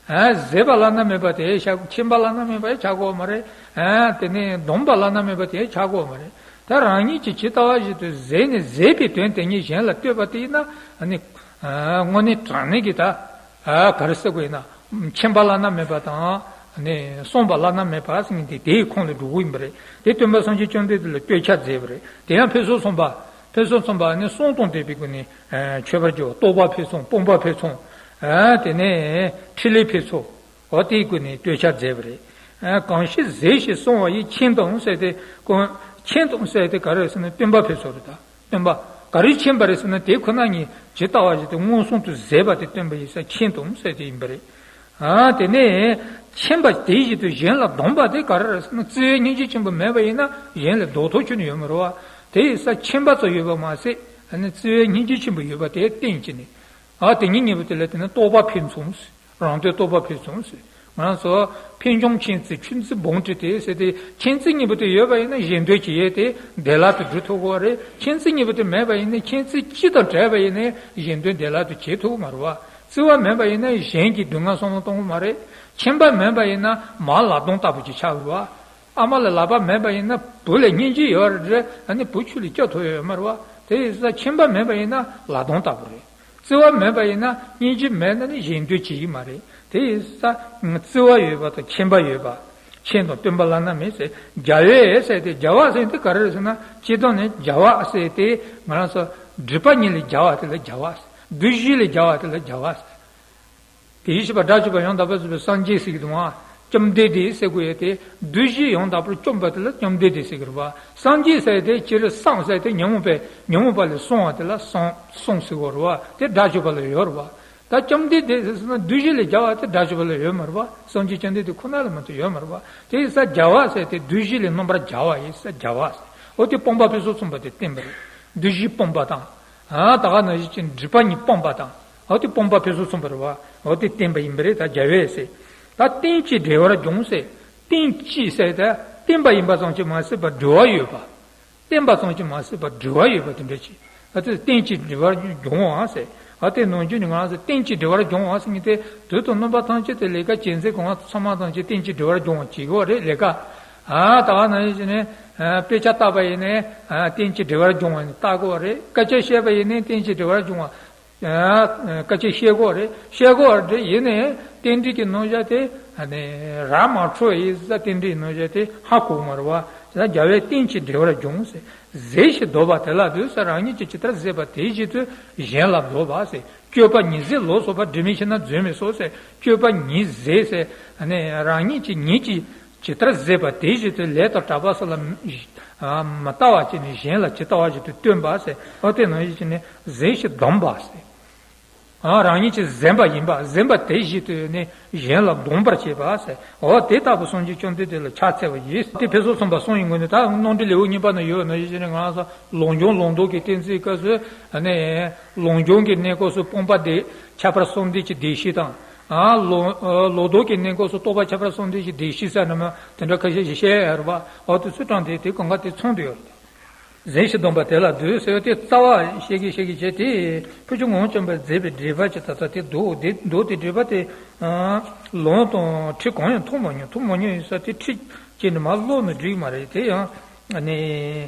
ཨ། བཟོད་པ་བླ་ན་མེད་པ་དེ་ཆགས། མཁྱེན་པ་བླ་ན་མེད་པ་ཡང་ཆགས་དགོས་མ་རེད། ཨ། དེ་ནས་སྡོམ་པ་བླ་ན་མེད་པ་དེ་ཡང་ཆགས་དགོས་མ་རེད། ད་རང་ཉིད་ཀྱིས་ཇི་ལྟ་བ་བཞིན་དུ་བཟོད་ནས་བཟོད་པའི་དོན་དེ་ཉིད་གཞན་ལ་སྟོན་པ་དེ་ཡིན་ན། ཨ་ནི། ཨ། དངོས་གནས་དྲང་གནས་ཀྱི་ད། ཨ། ག་རེ་ཟེར་དགོས་ཡིན་ན། མཁྱེན་པ་བླ་ན་མེད་པ་དང་། ཨ་ནི། གསུངས་པ་བླ་ན་མེད་པ་ཟེར་མཁན་དེ་དེའི་ཁོངས་ལ་འགྲོ་གི་ཡིན་པ་རེད། དེ་སྟོན་པ་སངས་རྒྱས་བཅོམ་ལྡན་འདས་ལ་བསྟོད་ཕྱག་མཛད་པ་རེད། དེ་ཡང་ཕུན་སུམ་ཚོགས་པ། ཕུན་སུམ་ཚོགས་པ་ནི་གསུང་དང་ལྡན་པའི་སྒོ་ནས། ཨ། མཆོད་པར་བགྱི་བ། རྟོགས་པ་ཕུན་སུམ། སྤངས་པ་ཕུན་སུམ། ཨ། དེ་ནས་ཕྲིན་ལས་ཕུན་སུམ། འོ་དེའི་སྒོ་ནས་བསྟོད་ཕྱག་མཛད་པ་རེད། ཨ། གང་ཞིག་བཟོད་ཅེས་གསུངས་པ་ཡིས། མཁྱེན་དང་ཟེར་ཏེ། ཀུན། མཁྱེན་དང་ཟེར་ཏེ་ག་རེ་ཟེར་ན་སྟོན་པ་ཕུན་ཚོགས་རེད་ད། སྟོན་པ་ག་རེ་མཁྱེན་པ་རེད་ཟེར་ན། དེ་ཁོ་ན་ཉིད་ཇི་ལྟ་བ་བཞིན་དུ་མངོན་སུམ་དུ་བཟོད་པ་དེ་སྟོན་པ་ཡིན་ས། མཁྱེན་དང་ཟེར་དེ་ཡིན་པ་རེད། ཨ། དེ་ནས་མཁྱེན་པ་དེ་བཞིན་དུ་གཞན་ལ་སྡོམ་པ་དེ་ག་རེ་རེད་ཟེར་ན། བརྩེ་བའི་སྙིང་རྗེ་ཆེན་པོ་མེད་པ་ཡིན་ན་གཞན་ལ་སྡོད་ཐུབ་ཁྱོན་ནས་ཡོད་མ་རེད་བ། དེ་ཡིན་ས་མཁྱེན་པ་ཙམ་ཡོད་པ་མ་ཟད། ཨ་ནི་བརྩེ་བའི་སྙིང་རྗེ་ཆེན་པོ་ཡོད་པ་དེ་བསྟན་བྱས་ནས། ཨ། དེ་ཉིད་གཉིས་པོ་དེ་ལ་བརྟེན་ནས་རྟོགས་པ་ཕུན་སུམ། རང་དོན་རྟོགས་པ་ཕུན་སུམ་ཟེར། ང་རང་ཚོ་ཕུལ་བྱུང་མཁྱེན་བརྩེ་ཆུད་ཟོས་སྦོམ་འབྲིང་དེ་ཟེར་ཏེ། མཁྱེན་བརྩེ་གཉིས་པོ་དེ་ཡོད་པ་ཡིན་ན་གཞན་དོན་ཇི་ཡོད་དེ་བདེ་བླག་ཏུ་འགྲུབ་ཐུབ་ཀྱི་རེད། མཁྱེན་བརྩེ་གཉིས་པོ་དེ་མེད་པ་ཡིན་ན། མཁྱེན་བརྩེ་གཅིག་དང་བྲལ་བ་ཡིན་ན་གཞན་དོན་བདེ་བླག་ཏུ་བྱེད་ཐུབ་ཀྱི་མ་རེད་བ། བརྩེ་བ་མེད་པ་ཡིན་ན་གཞན་གྱི་སྡུག་བསྔལ་བསམ་བློ་གཏོང་གི་མ་རེད། མཁྱེན་པ་མེད་པ་ཡིན་ན་མ་ལག་སྟོང་ལྟ་བུ་ཅིག་ཆགས་ཀྱི་རེད་བ། ཨ་མ་ལ་ལག་པ་མེད་པ་ཡིན་ན་བུ་ལ་སྙིང་རྗེ་ཡོད་རེད། ཨ་ནི་བུ་ཆུ་ལ་སྐྱོར་ཐུབ་ཡོད་མ་རེད་བ། དེ་ཡིན་ཙང་མཁྱེན་པ་མེད་པ་ཡིན་ན་ལག་སྟོང་ལྟ་བུ་རེད། བརྩེ་བ་མེད་པ་ཡིན་ན། སྙིང་རྗེ་མེད་ན་ནི་གཞན་དོན་བྱེད་ཀྱི་མ་རེད། དེ་ཡིན་ཙང་བརྩེ་བ་ཡོད་པ་དང་མཁྱེན་པ་ཡོད་པ། མཁྱེན་དང་སྟོན་པ་བླ་ན་མེད་ཟེར། རྒྱལ་བས་ཟེར་ཏེ། རྒྱལ་བ་ཟེར་དེ་ག་རེ་རེད་ཟེར་ན། སྤྱིར་བཏང་ནས་རྒྱལ་བ་ཟེར་དེ་ང་རང་ཚོ་སྒྲིབ་པ་གཉིས་ལས་རྒྱལ་བ་དེ་ལ་རྒྱལ་བ་ཟེར། བདུད་བཞི་ལས་རྒྱལ་བ་དེ་ལ་རྒྱལ་བ་ཟེར། དེ་བཞིན་གཤེགས་པ་དགྲ་བཅོམ་པ་ཡང་དག་པར་རྫོགས་པའི་སངས་རྒྱས་ཟེར་གྱི་འདུག་ཨ། བཅོམ་ལྡན་འདས་ཟེར་དགོས་ཡ་དེ། བདུད་བཞི་ཡང་དག་པར་བཅོམ་པ་དེ་ལ་བཅོམ་ལྡན་འདས་ཟེར་གྱི་རེད་པ། སངས་རྒྱས་ཟེར་ཡ་དེ་སྤྱིར་སངས་ཟེར་ཡ་དེ་ཉོན་མོངས་པས། ཉོན་མོངས་པ་ལས་སངས་པ་དེ་ལ་སངས། སངས་ཟེར་གྱི་རེད་པ། དེ་དགྲ་བཅོམ་པ་ལ་ཡོད་རེད་པ། ད་བཅོམ་ལྡན་འདས་ཟེར་ན་བདུད་བཞི་ལས་རྒྱལ་བ་དེ་དགྲ་བཅོམ་པ་ལ་ཡོད་མ་རེད་པ། སངས་རྒྱས་བཅོམ་ལྡན་འདས་ཁོ་ན་ལ་མ་གཏོགས་ཡོད་མ་རེད་པ། དེ་ཡིན་ཙང་རྒྱལ་བ་ཟེར་དེ་བདུད་བཞི་ལས་རྣམ་པར་རྒྱལ་བ་ཡིན་ཙང་རྒྱལ་བ་ཟེར། འོ་དེ་སྤངས་པ་ཕུན་སུམ་ཚོགས་པ་དེ་བསྟན་པ་རེད། བདུད་བཞི་སྤངས་པ་དང་། ཨ། ད་ག་ནང་བཞིན་གྱི་སྒྲིབ་པ་གཉིས་སྤངས་པ་དང་། འོ་དེ་སྤངས་པ་ཕུན་སུམ་ཚོགས་པ་རེད་པ། འོ་དེ་བསྟན་པ་ཡིན་པ་རེད། ད་རྒྱལ་བས་ཟེར། ད་རྟེན་ཅིང་འབྲེལ་བར་འབྱུང་ཟེར། རྟེན་ཅིང་ཟེར་ད་བརྟེན་པ་ཡིན་པ་ཙམ་གྱིས་མ་ཟད་པར་འབྲེལ་བ་ཡོད་པ། བརྟེན་པ་ཙམ་གྱིས་མ་ཟད་པར་འབྲེལ་བ་ཡོད་པ་དེ་འདྲ་ཅིག། ཨ་དེ་རྟེན་ཅིང་འབྲེལ་བར་འབྱུང་བ་ཟེར། ཨ་དེ་ནང་བཞིན་ནི་ང་རང་ཚོ་རྟེན་ཅིང་འབྲེལ་བར་འབྱུང་བ་ཟེར་མཁན་དེ། དུས་དང་རྣམ་པ་ཐམས་ཅད་དུ་ལས་ཀ་བྱེད་ཚེ་གང་ཚང་མ་ཐམས་ཅད་རྟེན་ཅིང་འབྲེལ་བར་འབྱུང་བ་བྱེད་དགོས་རེད། ལས་ཀ། ཨ་ད་ག་ནང་བཞིན་ནི། ཨ་དཔེ་ཆ་ལྟ་བ་ཡིན་ནའི། ཨ་རྟེན་ཅིང་འབྲེལ་བར་འབྱུང་བ་ནི་ལྟ་དགོས་རེད། སྐད་ཆ་བཤད་པ་ཡིན་ནའི་རྟེན་ཅིང་འབྲེལ་བར་འབྱུང་བ། ཨ་སྐད་ཆ་བཤད་དགོས་རེད། བཤད་དགོས་རེད། ཡིན་ནའི་རྟེན་འབྲེལ་གྱི་རྣམ་གཞག་དེ། ཨ་ནི་ར་མ་འཕྲོད་ཡིན་ཙང་རྟེན་འབྲེལ་གྱི་རྣམ་གཞག་དེ་ཧ་གོ་མ་རེད་པ། དེ་ལ་རྒྱལ་བས་རྟེན་ཅིང་འབྲེལ་བར་འབྱུང་ཟེར། བཟོད་ཅེས་འདོད་པ་དེ་ལ་འདུད་ཟེར། རང་ཉིད་ཀྱིས་ཇི་ལྟར་བཟོད་པ་དེ་བཞིན་དུ་གཞན་ལ་འདོད་པ་ཟེར། སྤྱོད་པ་ཉིད་བཟོད་ལ་སོགས་པ། སྒྲིབ་མེད་ཕྱིར་ན་བརྫུན་མི་གསོད་ཟེར། སྤྱོད་པ་ཉིད་བཟོད་ཟེར། ཨ་ནི་རང་ཉིད་ཀྱིས་ཉིད་ཀྱིས་ཇི་ལྟར་བཟོད་པ་དེ་བཞིན་དུ་ལས་དང་གྲགས་པ་སོགས་ལ་མི་ལྟ་བ་བྱས་ནས་གཞན་ལ་ཇི་ལྟ་བ་བཞིན་དུ་སྟོན་པ་ཟེར། འོ་དེ་ནང་བཞིན་བྱས་ནས་བཟོད་ཅེས་སྡོམ་པ་ཟེར། ཨ་རང་ཉིད་ཀྱིས་བཟོད་པ་ཡིན་པ། བཟོད་པ་དེ་བཞིན་དུ་ནི་གཞན་ལ་སྡོམ་པར་བྱེད་པ་ཟེར། འོ་དེ་ལྟ་བུ་སངས་རྒྱས་བཅོམ་ལྡན་འདས་ལ་ཕྱག་འཚལ་བ་ཡིན། དེ་ཕུན་སུམ་ཚོགས་པ་གསུམ་ཡི་ངོས་ནས། ད་རྣམ་འགྲེལ་ལེའུ་གཉིས་པ་ན་ཡོད་ནང་བཞིན་བྱས་ནས་ང་རང་ཚོ་ལོག་འབྱུང་ལོག་ལྡོག་གི་གཏན་ཚིགས་སྐབས་སུ། ཨ་ནི་ལོག་འབྱུང་གི་གནས་སྐབས་སུ་སྤངས་པ་དེ་ཁྱད་པར་གསུམ་ལྡན་གྱི་བདེ་གཤེགས་དང་། ཨ་ལོག་ལོག་ལྡོག་གི་གནས་སྐབས་སུ་རྟོག་པ་ཁྱད་པར་གསུམ་ལྡན་གྱི་བདེ་གཤེགས་ཟེར་ནས་མ་དེ་འདྲ་ཁ་ཤས་ཤིག་བཤད་ཡོད་རེད་པ། འོ་དེ་ཚོ་དྲངས་ཏེ་དེ་གང་ག་དེ་མཚུངས་དུ་ཡོད་རེད། བཟོད་ཅེས་སྡོམ་པ་དེ་ལ་འདུད་ཟེར་བ་དེ་རྩ་བ་བཤད་ཀྱི་བཤད་ཀྱི་བྱས་ཏེ། ཕུལ་བྱུང་ངོ་བོ་བཅོམ་པར་མཛད་པའི་འགྲེལ་པ་ཅིག་ད་ལྟ་དེ་འདུག་དེ་འདུག་དེ་འགྲེལ་པ་དེ། ཨ་ལུང་དང་ཁྲིད་གང་ཡང་མཐོང་མ་མྱོང་། མཐོང་མ་མྱོང་ཡིན་ས་དེ་ཁྲིད་བྱས་ནས་མར་ཀློག་ནས་འགྲིག་མ་རེད། དེ་ཡང་ཨ་ནི་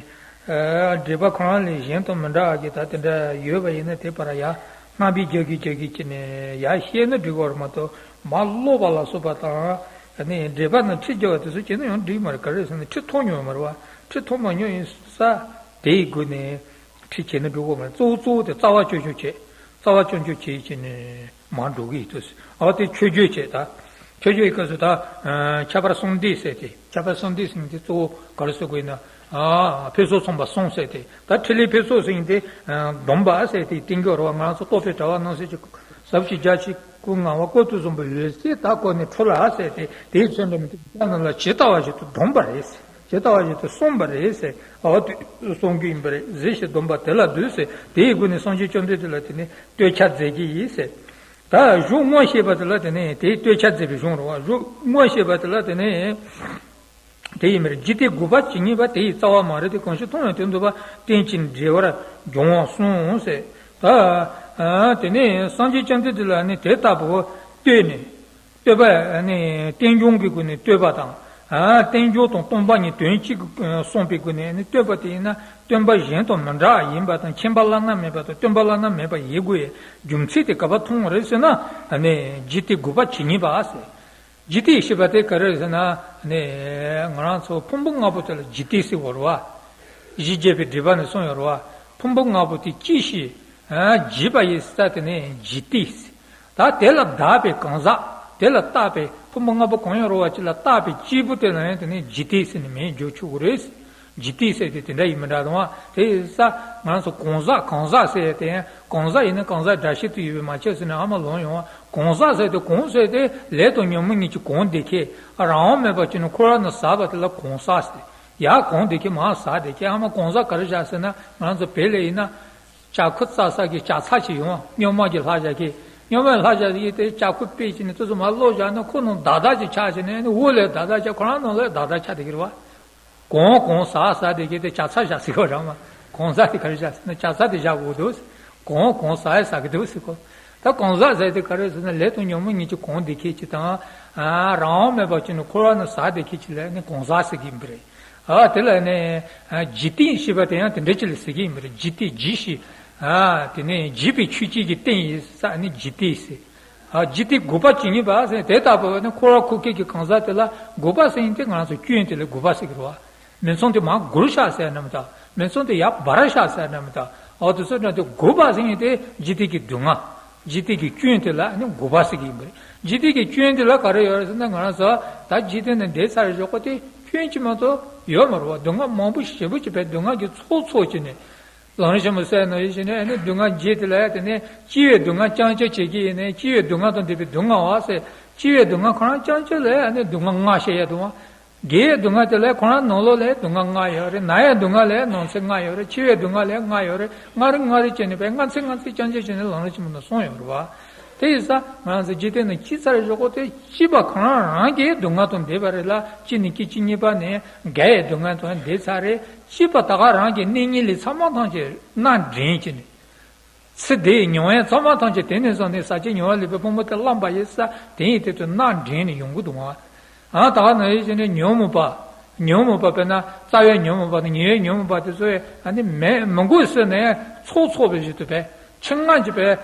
ཨ་འགྲེལ་པ་གང་ལས་གཞན་དང་མི་འདྲ་བ་གི་ད་དེ་འདྲ་ཡོད་པ་ཡིན་ན། དེ་ཕར་ཡར་སྔགས་པས་རྒྱག་གི་རྒྱག་གི་བྱས་ནས་ཡར་བཤད་ན་འགྲིག་གི་རེད་མ་གཏོགས། མར་ཀློག་པ་ལ་སོགས་པ་དང་། ཨ་ནི་འགྲེལ་པ་ནང་ཁྲིད་རྒྱག་པ་དེ་ཚོ་བྱས་ན་ཡང་འགྲིག་མ་རེད། ག་རེ་ཟེར་ན་ཁྲིད་མཐོང་མྱོང་ཡོད་མ་རེད་བ། ཁྲིད་མཐོང་མ་མྱོང་ཡིན་ས་དེའི་སྒོ་ནས་ཁྲིད་བྱས་ན་འགྲིག་གི་མ་རེད། གཙོ་བོ་གཙོ་བོ་དེ་རྩ་བ་སྐྱོན་བརྗོད་བྱེད། རྩ་བ་སྐྱོན་བརྗོད་བྱེད་བྱས་ནས་མར་འགྲོ་གི་ཡོད་དུས། ཨ་དེ་མཆོད་བརྗོད་བྱེད་ད། མཆོད་བརྗོད་ཀྱི་སྐབས་སུ་ད་ཨ་ཁྱད་པར་གསུམ་ལྡན་ཟེར་ཏེ། ཁྱད་པར་གསུམ་ལྡན་ཟེར་མཁན་དེ་གཙོ་བོ་ག་རེ་ཟེར་དགོས་ཡིན་ན། ཨ་ཕུན་སུམ་ཚོགས་པ་གསུམ་ཟེར་ཏེ། ད་ཕྲིན་ལས་ཕུན་སུམ་ཟེར་མཁན་དེ་ཨ་སྡོམ་པ་ཟེར་ཏེ་བསྟན་གྱི་ཡོད་རེད་བ། ང་རང་ཚོ་རྟོགས་པའི་གྲྭ་པ་རྣམས་ཟེར་གྱི། ཟབ་ཞི་རྒྱ་ཆེ་སྐུ་ངལ་བ་ཀུན་ཏུ་བཟང་པོ་འོད་གསལ་དག་བཀོད་ནས་འཕྲོ་ལ་ཟེར་ཏེ། དེའི་ཚོན་འདྲ་མི་འདུག་རྣམས་ལ་ཇི་ལྟ་བ་བཞིན་དུ་སྡོམ་པ་རེད་ཟེར། ཇི་ལྟ་བ་བཞིན་དུ་གསུངས་པ་རེད་ཟེར། འོ་དེ་གསུང་རྒྱུ་ཡིན་པ་རེད། བཟོད་ཅེས་སྡོམ་པ་དེ་ལ་འདུད་ཟེར། དེའི་སྒོ་ནས་སངས་རྒྱས་བཅོམ་ལྡན་འདས་ལ་དེ་ནས་བསྟོད་ཕྱག་མཛད་ཀྱི་ཡིན་ཟེར། ད་གཞུང་དངོས་བཤད་པ་དེ་ལ་དེ་ནས་དེའི་བསྟོད་ཆ་མཛད་པའི་གཞུང་རེད་བ། གཞུང་དངོས་བཤད་པ་དེ་ལ་དེ་ནས་དེ་ཡིན་མིན་འཇིག་རྟེན་དགུ་པ་ཇི་སྙེད་པ། དེ་ཡི་རྩ་བ་མ་རིག་སྟེ། གང་ཞིག་མཐོང་བའི་དོན་བསྡུ་བ། རྟེན་ཅིང་འབྲེལ་བར་འབྱུང་བ་གསུངས་ཟེར། ད་དེ་ནས་སངས་རྒྱས་བཅོམ་ལྡན་འདས་ལ་ནི་དེ་ལྟ་བུ་བསྟོད་ནས། བསྟོད་པ་ནི་རྟེན་འབྱུང་གི་སྒོ་ནས་བསྟོད་པ་དང་། རྟེན་འབྱུང་དང་སྟོང་པ་ཉིད་དོན་གཅིག་གསུངས་པའི་སྒོ་ནས་ནི་བསྟོད་པ་དེ་ཡིན་ན་བསྟོད་པ་གཞན་དང་མི་འདྲ་བ་ཡིན་པ་དང་། མཁྱེན་པ་བླ་ན་མེད་པ་དང་སྟོན་པ་བླ་ན་མེད་པ་ཡིན་དགོས་ཡའི་རྒྱུ་མཚན་དེ་ག་པར་མཐོང་བ་རེད་ཟེར་ན། འཇིག་རྟེན་དགུ་པ་ཇི་སྙེད་པ་ཟེར། འཇིག་རྟེན་ཞེས་པ་དེ་ག་རེ་ཟེར་ན། ང་རང་ཚོ་ཕུང་པོ་ལྔ་པོ་དེ་ལ་འཇིག་རྟེན་ཟེར་བ་རེད་བ། གཞི་བརྒྱད་པའི་འགྲེལ་པ་ནས་གསུངས་ཡོད་རེད་བ། ཕུང་པོ་ལྔ་པོ་དེ་སྐྱེ་ཤི་འཇིག་པ་ཡི་ས་དེ་ནི་འཇིག་རྟེན་ཟེར། ད་དེ་ལ་བརྟགས་པའི་གང་ཟག་དེ་ལ་བརྟགས་པའི་ཕུང་པོ་ལྔ་པོ་གང་ཡང་རུང་བ་ཅིག་ལ་བརྟགས་པའི་སྐྱེས་བུ་དེ་ལ་ཡང་དེ་ནི་འཇིག་རྟེན་ཟེར་ནས་མིང་བརྗོད་ཆོག་གི་རེད། འཇིག་རྟེན་ཟེར་དེ་དེ་འདྲ་ཡིན་མི་འདྲ་དང་བ། དེ་ཡིན་ས་ང་རང་ཚོ་གང་ཟག་གང་ཟག་ཟེར་ཡ་དེ་ཡང་གང་ཟག་ཡིན་ན་གང་ཟག་འདྲ་བཤད་དུ་ཡོད་པའི་མ་ཁྱབ་ཟེར་ནས་ཨ་མ་ལོང་ཡོང་བ། གང་ཟག་ཟེར་དེ་གང་ཟེར་དེ་ལས་དང་ཉོན་མོངས་གཉིས་ཀྱིས་གང་བདེ་ཁེ་རང་དབང་མེད་པ་ཅིག་ནི་འཁོར་བ་ན་ཟག་པ་དེ་ལ་གང་ཟག་ཟེར། ཡ་གང་བདེ་ཁེ་མ་ཟག་བདེ་ཁེ་ཨ་མ་གང་ཟག་ག་རེ་བཞག་ཟེར་ན་ང་རང་ཚོ་བོད་ལས་ཡིན་ན། ལྕགས་ཁུ་བཙག་ས་གི་ལྕགས་ཚ་ཞིག་ཡོང་། སྨྱོན་མ་གི་ལྷག་བཞག་གི། སྨྱོན་མ་ལྷག་བཞག་གི་དེ་ལྕགས་ཁུ་པས་ཅིག་ནི་ཏོག་ཙམ་མར་སློག་བཞག་ན་ཁོ་ནང་བདག་བདག་ཅིག་ཆགས་ཤིག་ནས་ནི་འོག་ལས་བདག་བདག་ཆགས། ཁོ་རང་ནང་ལས་བདག་བདག་ཆགས་བསྡད་ཀྱི་རེད་བ། གང་གང་ཟག་ཟག་བསྡད་ཀྱི་དེ་ལྕགས་ཚ་བཞག་ཟེར་གོ་རང་མ། གང་ཟག་དེ་ག་རེ་བཞག་ཟེར་ན་ལྕགས་ཚ་དེ་བཞག་དགོས་འདུག། གང་གང་ཟག་ཡ་ཟག་གི་འདུག་ཟེར་གོ། ད་གང་ཟག་ཟེར་དེ་ག་རེ་ཟེར་ན་ལས་དང་ཉོན་མོངས་གཉིས་ཀྱིས་གང་བདེ་ཁེ་ཅིག་དང་། རང་དབང་མེད་པ་ཅིག་ནི་འཁོར་བ་ན་ཟག་བདེ་ཁེ་ཅིག་ལ་ནི་གང་ཟག་ཟེར་གྱི་ཡིན་པ་རེད། ཨ་དེ་ལ་ནི་འཇིག་རྟེན་ཞེས་པ་དེ་ཡང་དེ་འདྲ་ཅིག་ལ་ཟེར་གྱི་ཡིན་པ་རེད། འཇིག་རྟེན་འཇིག་ཞེས། ཨ་དེ་ནི་འཇིག་པའི་ཆོས་ཅན་གྱི་རྟེན་ཡིན་ས་ནི་འཇིག་རྟེན་ཟེར། ཨ་འཇིག་རྟེན་དགུ་པ་ཇི་སྙེད་པ་ཟེར་དེ་ལྟ་བུ་ནི་འཁོར་བ་འཁོར་མཁན་གྱི་གང་ཟག་དེ་ལ་དགུ་པ་ཟེར་ཡིན་ཏེ་ང་རང་ཚོ་སྐྱོན་དེ་ལ་དགུ་པ་ཟེར་གྱི་རེད་བ། མི་ཚང་དེ་མར་མགུར་བཞག་ཟེར་ན་མི་འདུག། མི་ཚང་དེ་ཡར་འབར་བཞག་ཟེར་ན་མི་འདུག། ཨོ་དེ་ཚོ་འདྲ་དེ་དགུ་པ་ཟེར་ཡིན་ཏེ་འཇིག་རྟེན་གྱི་སྡུག་བསྔལ། འཇིག་རྟེན་གྱི་སྐྱོན་དེ་ལ་ནི་དགུ་པ་ཟེར་གྱི་ཡིན་པ་རེད། འཇིག་རྟེན་གྱི་སྐྱོན་དེ་ལ་ག་རེ་ཡོད་རེད་ཟེར་ན་ང་རང་ཚོ་ད་འཇིག་རྟེན་ནང་བསྡད་ཚར་བའི་ཞོགས་པ་དེ་སྐྱོན་གྱིས་མ་གཏོགས་ཡོད་མ་རེད་བ། སྡུག་བསྔལ་མང་པོ་ཞེ་པོ་ཅིག་བས་སྡུག་བསྔལ་གྱི་ཚོགས་ཚོགས་ཀྱིས་ནི། ལམ་རིམ་ཆེན་མོ་གསལ་ནང་བཞིན་ནི་ནི་སྡུག་བསྔལ་བརྒྱད་དེ་ལ་ཡ་དེ་ནི་སྐྱེ་བའི་སྡུག་བསྔལ་རྐྱང་རྐྱང་བྱེད་ཀྱི་ཡིན་ནི་སྐྱེ་བའི་སྡུག་བསྔལ་དང་ལྡན་པའི་སྡུག་བསྔལ་བ་ཟེར། སྐྱེ་བའི་སྡུག་བསྔལ་ཁོ་རང་རྐྱང་རྐྱང་ལ་ཡ་ནི་སྡུག་བསྔལ་ལྔ་བཤད་ཡ་འདུག་བ། རྒས་ཡའི་སྡུག་བསྔལ་དེ་ལ་ཁོ་རང་ནང་ལོགས་ལ་སྡུག་བསྔལ་ལྔ་ཡོད་རེད། ན་ཡའི་སྡུག་བསྔལ་ལ་ནང་ཚན་ལྔ་ཡོད་རེད། འཆི་བའི་སྡུག་བསྔལ་ལ་ལྔ་ཡོད་རེད། ལྔ་རེ་ལྔ་རེ་བྱས་ནས་བས་ལྔ་ཚན་ལྔ་ཚན་རྐྱང་རྐྱང་བྱས་ནས་ལམ་རིམ་ཆེན་མོ་ནང་གསུངས་ཡོད་རེད་བ། དེ་ཡིན་ཙང་ང་རང་ཚོ་འཇིག་རྟེན་ནང་སྐྱེས་ཚར་བའི་ཞོགས་པ་དེ་སྐྱེས་པ་ཁོ་རང་རང་གི་སྡུག་བསྔལ་དང་འདས་པ་རེད་ལ། སྐྱེས་ནས་སྐྱེ་སྐྱེ་གཉིས་པ་ནས་རྒས་ཡའི་སྡུག་བསྔལ་དང་འདས་ཚར་རེད། སྐྱེས་པ་ད་ག་རང་གི་གནས་ངན་ལས་ཚང་མ་ཐམས་ཅད་མནར་འདྲེན་བྱས་ནས། ཚེ་འདིའི་མྱོང་བ་ཚང་མ་ཐམས་ཅད་དེ་ནས་བཟུང་ནས་ཟག་བཅས་མྱོང་བ་ལས་པའི་ཕུང་པོ་དེ་བླངས་པ་ཡིན་ཙང་དེ་ཡི་དེ་ཚོ་མནར་འདྲེན་ནས་ཡོང་གི་འདུག་ཨང་། ད་ག་ནང་བཞིན་བྱས་ནས་ཉོན་མོངས་པ། ཉོན་མོངས་པ་དཔེར་ན་རྩ་བའི་ཉོན་མོངས་པ་དང་ཉེ་བའི་ཉོན་མོངས་པ་དེ་ཚོ་ཨ་ནི་མེད་མི་དགོས་ཟེར་ནས་ཚོགས་ཚོགས་པའི་གཞི་དུ་བས་ཆེད་མངགས་ཀྱིས་བས་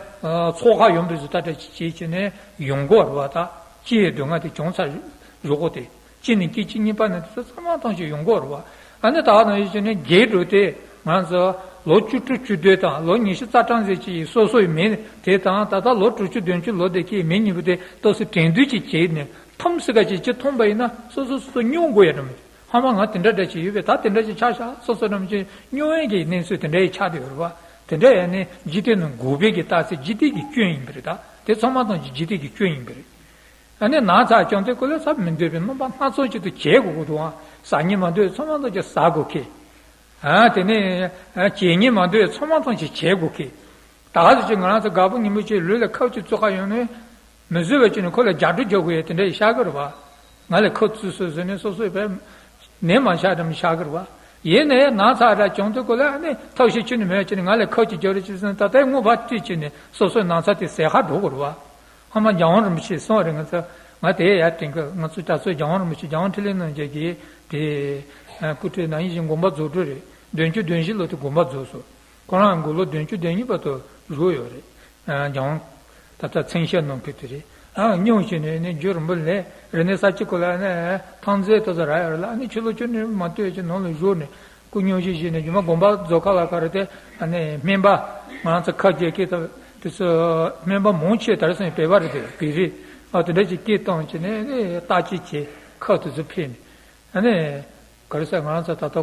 ཚོགས་ཁག་ཡོང་བའི་གཞི་ལྟ་བྲལ་བྱེད་བྱས་ནས་ཡོང་གི་ཡོད་རེད་བ། ད་སྐྱེ་བའི་སྡུག་བསྔལ་དེ་བྱུང་ཚར་ཞོགས་པ་དེ། གཅིག་ནས་སྐྱེ་གཅིག་གཉིས་པ་ནས་དེ་ཚོ་ཚང་མ་ཐམས་ཅད་ཡོང་གི་ཡོད་རེད་བ། ཨ་ནི་ད་ག་ནང་བཞིན་བྱས་ནས་རྒས་འགྲོ་དེ་ང་ཚོ་ལོ་བཅུ་དྲུག་བཅུ་བདུན་དང་ལོ་ཉི་ཤུ་རྩ་གྲངས་ཙམ་ཅིག་ཡིན་སོ་སོའི་མི་དེ་དང་ད་ལྟ་ལོ་དྲུག་ཅུ་བདུན་ཅུ་ལོ་དེ་ཁའི་མི་གཉིས་པོ་དེ་ཏོག་ཙམ་དྲན་འདུན་ཅིག་བྱས་ནས་འཐམ་སྲིད་ག་ཅིག་ཅིག་འཐུང་པ་ཡིན་ན་སོ་སོ་སོ་སོ་སྙོམས་དགོས་ཡ་འགྲོ་མི་དེ་ཧ་མ་ང་དེ་འདྲ་འདྲ་ཅིག་ཡོད་པས་ད་དེ་འདྲ་ཅིག་ཆགས་ཤག་སོ་སོ་འགྲོ་མི་ཅིག་སྙོམས་ཡ་གི་གནས་ཚུལ་དེ་འདྲ་ཡི་ཆགས་བསྡད་ཡོད་རེད་བ། དེ་འདྲ་ཡ་ནི་འཇིག་རྟེན་ནང་འགོག་པའི་གི་རྟགས་ཚེ་འཇིག་རྟེན་གྱི་སྐྱོན་ཡིན་པ་རེད་ད། དེ་ཚང་མ་ཐམས་ཅད་འཇིག་རྟེན་གྱི་སྐྱོན་ཡིན་པ་རེད། ཨ་ནི་ནགས་ཚལ་བྱང་ཐོས་ཀུན་ལ་ཟ་མི་འདོད་པའི་རྣམ་པ་སྣ་ཚོགས་ཅིག་ཏུ་བྱེད་དགོས་ཀྱི་འདུག་ཨང་། ཟ་སྙིང་མ་འདོད་ཚང་མ་ཐམས་ཅད་ཟ་དགོས་ཀི། ཨ་དེ་ནས་བྱེད་སྙིང་མ་འདོད་ཚང་མ་ཐམས་ཅད་བྱེད་དགོས་ཀི། ད་ག་ཟེར་ཅིག་ང་རང་ཚོ་རྒད་པོ་ཉིན་མོ་ཅིག་ལུས་ལ་ཁབ་ཅིག་བཙུགས་ཁ་ཡོང་ནས་མི་བཟོད་པ་ཅིག་ནས་ཁོ་ལ་རྒྱག་སྒྲོ་རྒྱག་དགོས་ཡ་དེ་འདྲ་ཡི་ཤག་གི་རེད་བ། ང་ལ་ཁབ་བཙུགས་སོ་ཟེར་ནས་སོ་སོའི་བས་ནས་མ་ཤག་དམ་ཤག་གི་རེད་བ། ཡིན་ནའི་ནགས་ཚལ་ར་བྱང་ཐོས་ཀུན་ལ་ཨ་ནི་ཐབས་ཤེས་ཁྱོན་ནས་མེད་ཅིག་ནས་ང་ལ་ཁབ་ཅིག་རྒྱག་རོགས་ཅིག་ཟེར་ནས་ད་ལྟའི་དངོས་པ་བཀྲིས་ཅིག་ནས་སོ་སོའི་ནགས་ཚལ་དེ་ཟད་ཁ་འགྲོ་དགོས་རེད་བ། ཧ་མ་རྒྱལ་དབང་རིན་པོ་ཆེས་གསུངས་རེད། ང་ཚོ་ང་དེ་ཡར་དྲན་གི། ང་ཚོ་ད་ཚོ་རྒྱལ་དབང་རིན་པོ་ཆེ་རྒྱལ་དབང་འཕྲིན་ལས་རྣམ་རྒྱལ་གྱིས་དེ་སྐུ་ཕྲེང་ན་ཡིན་ཞིང་དགོངས་པ་རྫོགས་འགྲོ་རེད། བདུན་ཅུ་དོན་བཞི་ལོ་དེ་དགོངས་པ་རྫོགས་སོང་། ཁོ་རང་དགུང་ལོ་བདུན་ཅུ་དོན་གཉིས་བར་དུ་བཞུགས་ཡོད་རེད། རྒྱལ་དབང་ད་ལྟ་མཚན་ཞབས་ནང་ཕེབས་དེ་རེད། སྙུང་བྱས་ནས་ནི་རྒྱུ་རིན་པོ་ལས་རེ་ནས་ས་གཅིག་གོ་ལ་ནས་ཐང་རྩེ་ཏོ་ཚ་ར་ཡོད་རེད་ལ་ནི་ཕྱི་ལོ་ཆུ་ནི་མ་ལྟོས་ཀྱི་ནང་ལ་བཞུགས་ནས། སྐུ་སྙུང་གཞི་བཞེས་ནས་རྒྱུ་མ་དགོན་པ་རྫོགས་ཁ་ལ་ཁ་རེ་དེ་ཨ་ནི་སྨན་པ་ང་རང་ཚོ་ཁ་རྒྱག་གི་ད་དེ་ཚོ་སྨན་པ་མང་ཆེ་དར་སོང་བོད་པ་རེད་དེ་བོད་རིགས་ཨ་དེ་འདྲ་ཅིག་སྐད་བཏང་བྱས་ནས་ཨ་ནི་བརྟག་དཔྱད་བྱས་ཁ་དེ་ཚོ་ཕེབས་ནས་ཨ་ནི་ག་རེ་ཟེར་ང་རང་ཚོ་ད་ལྟ་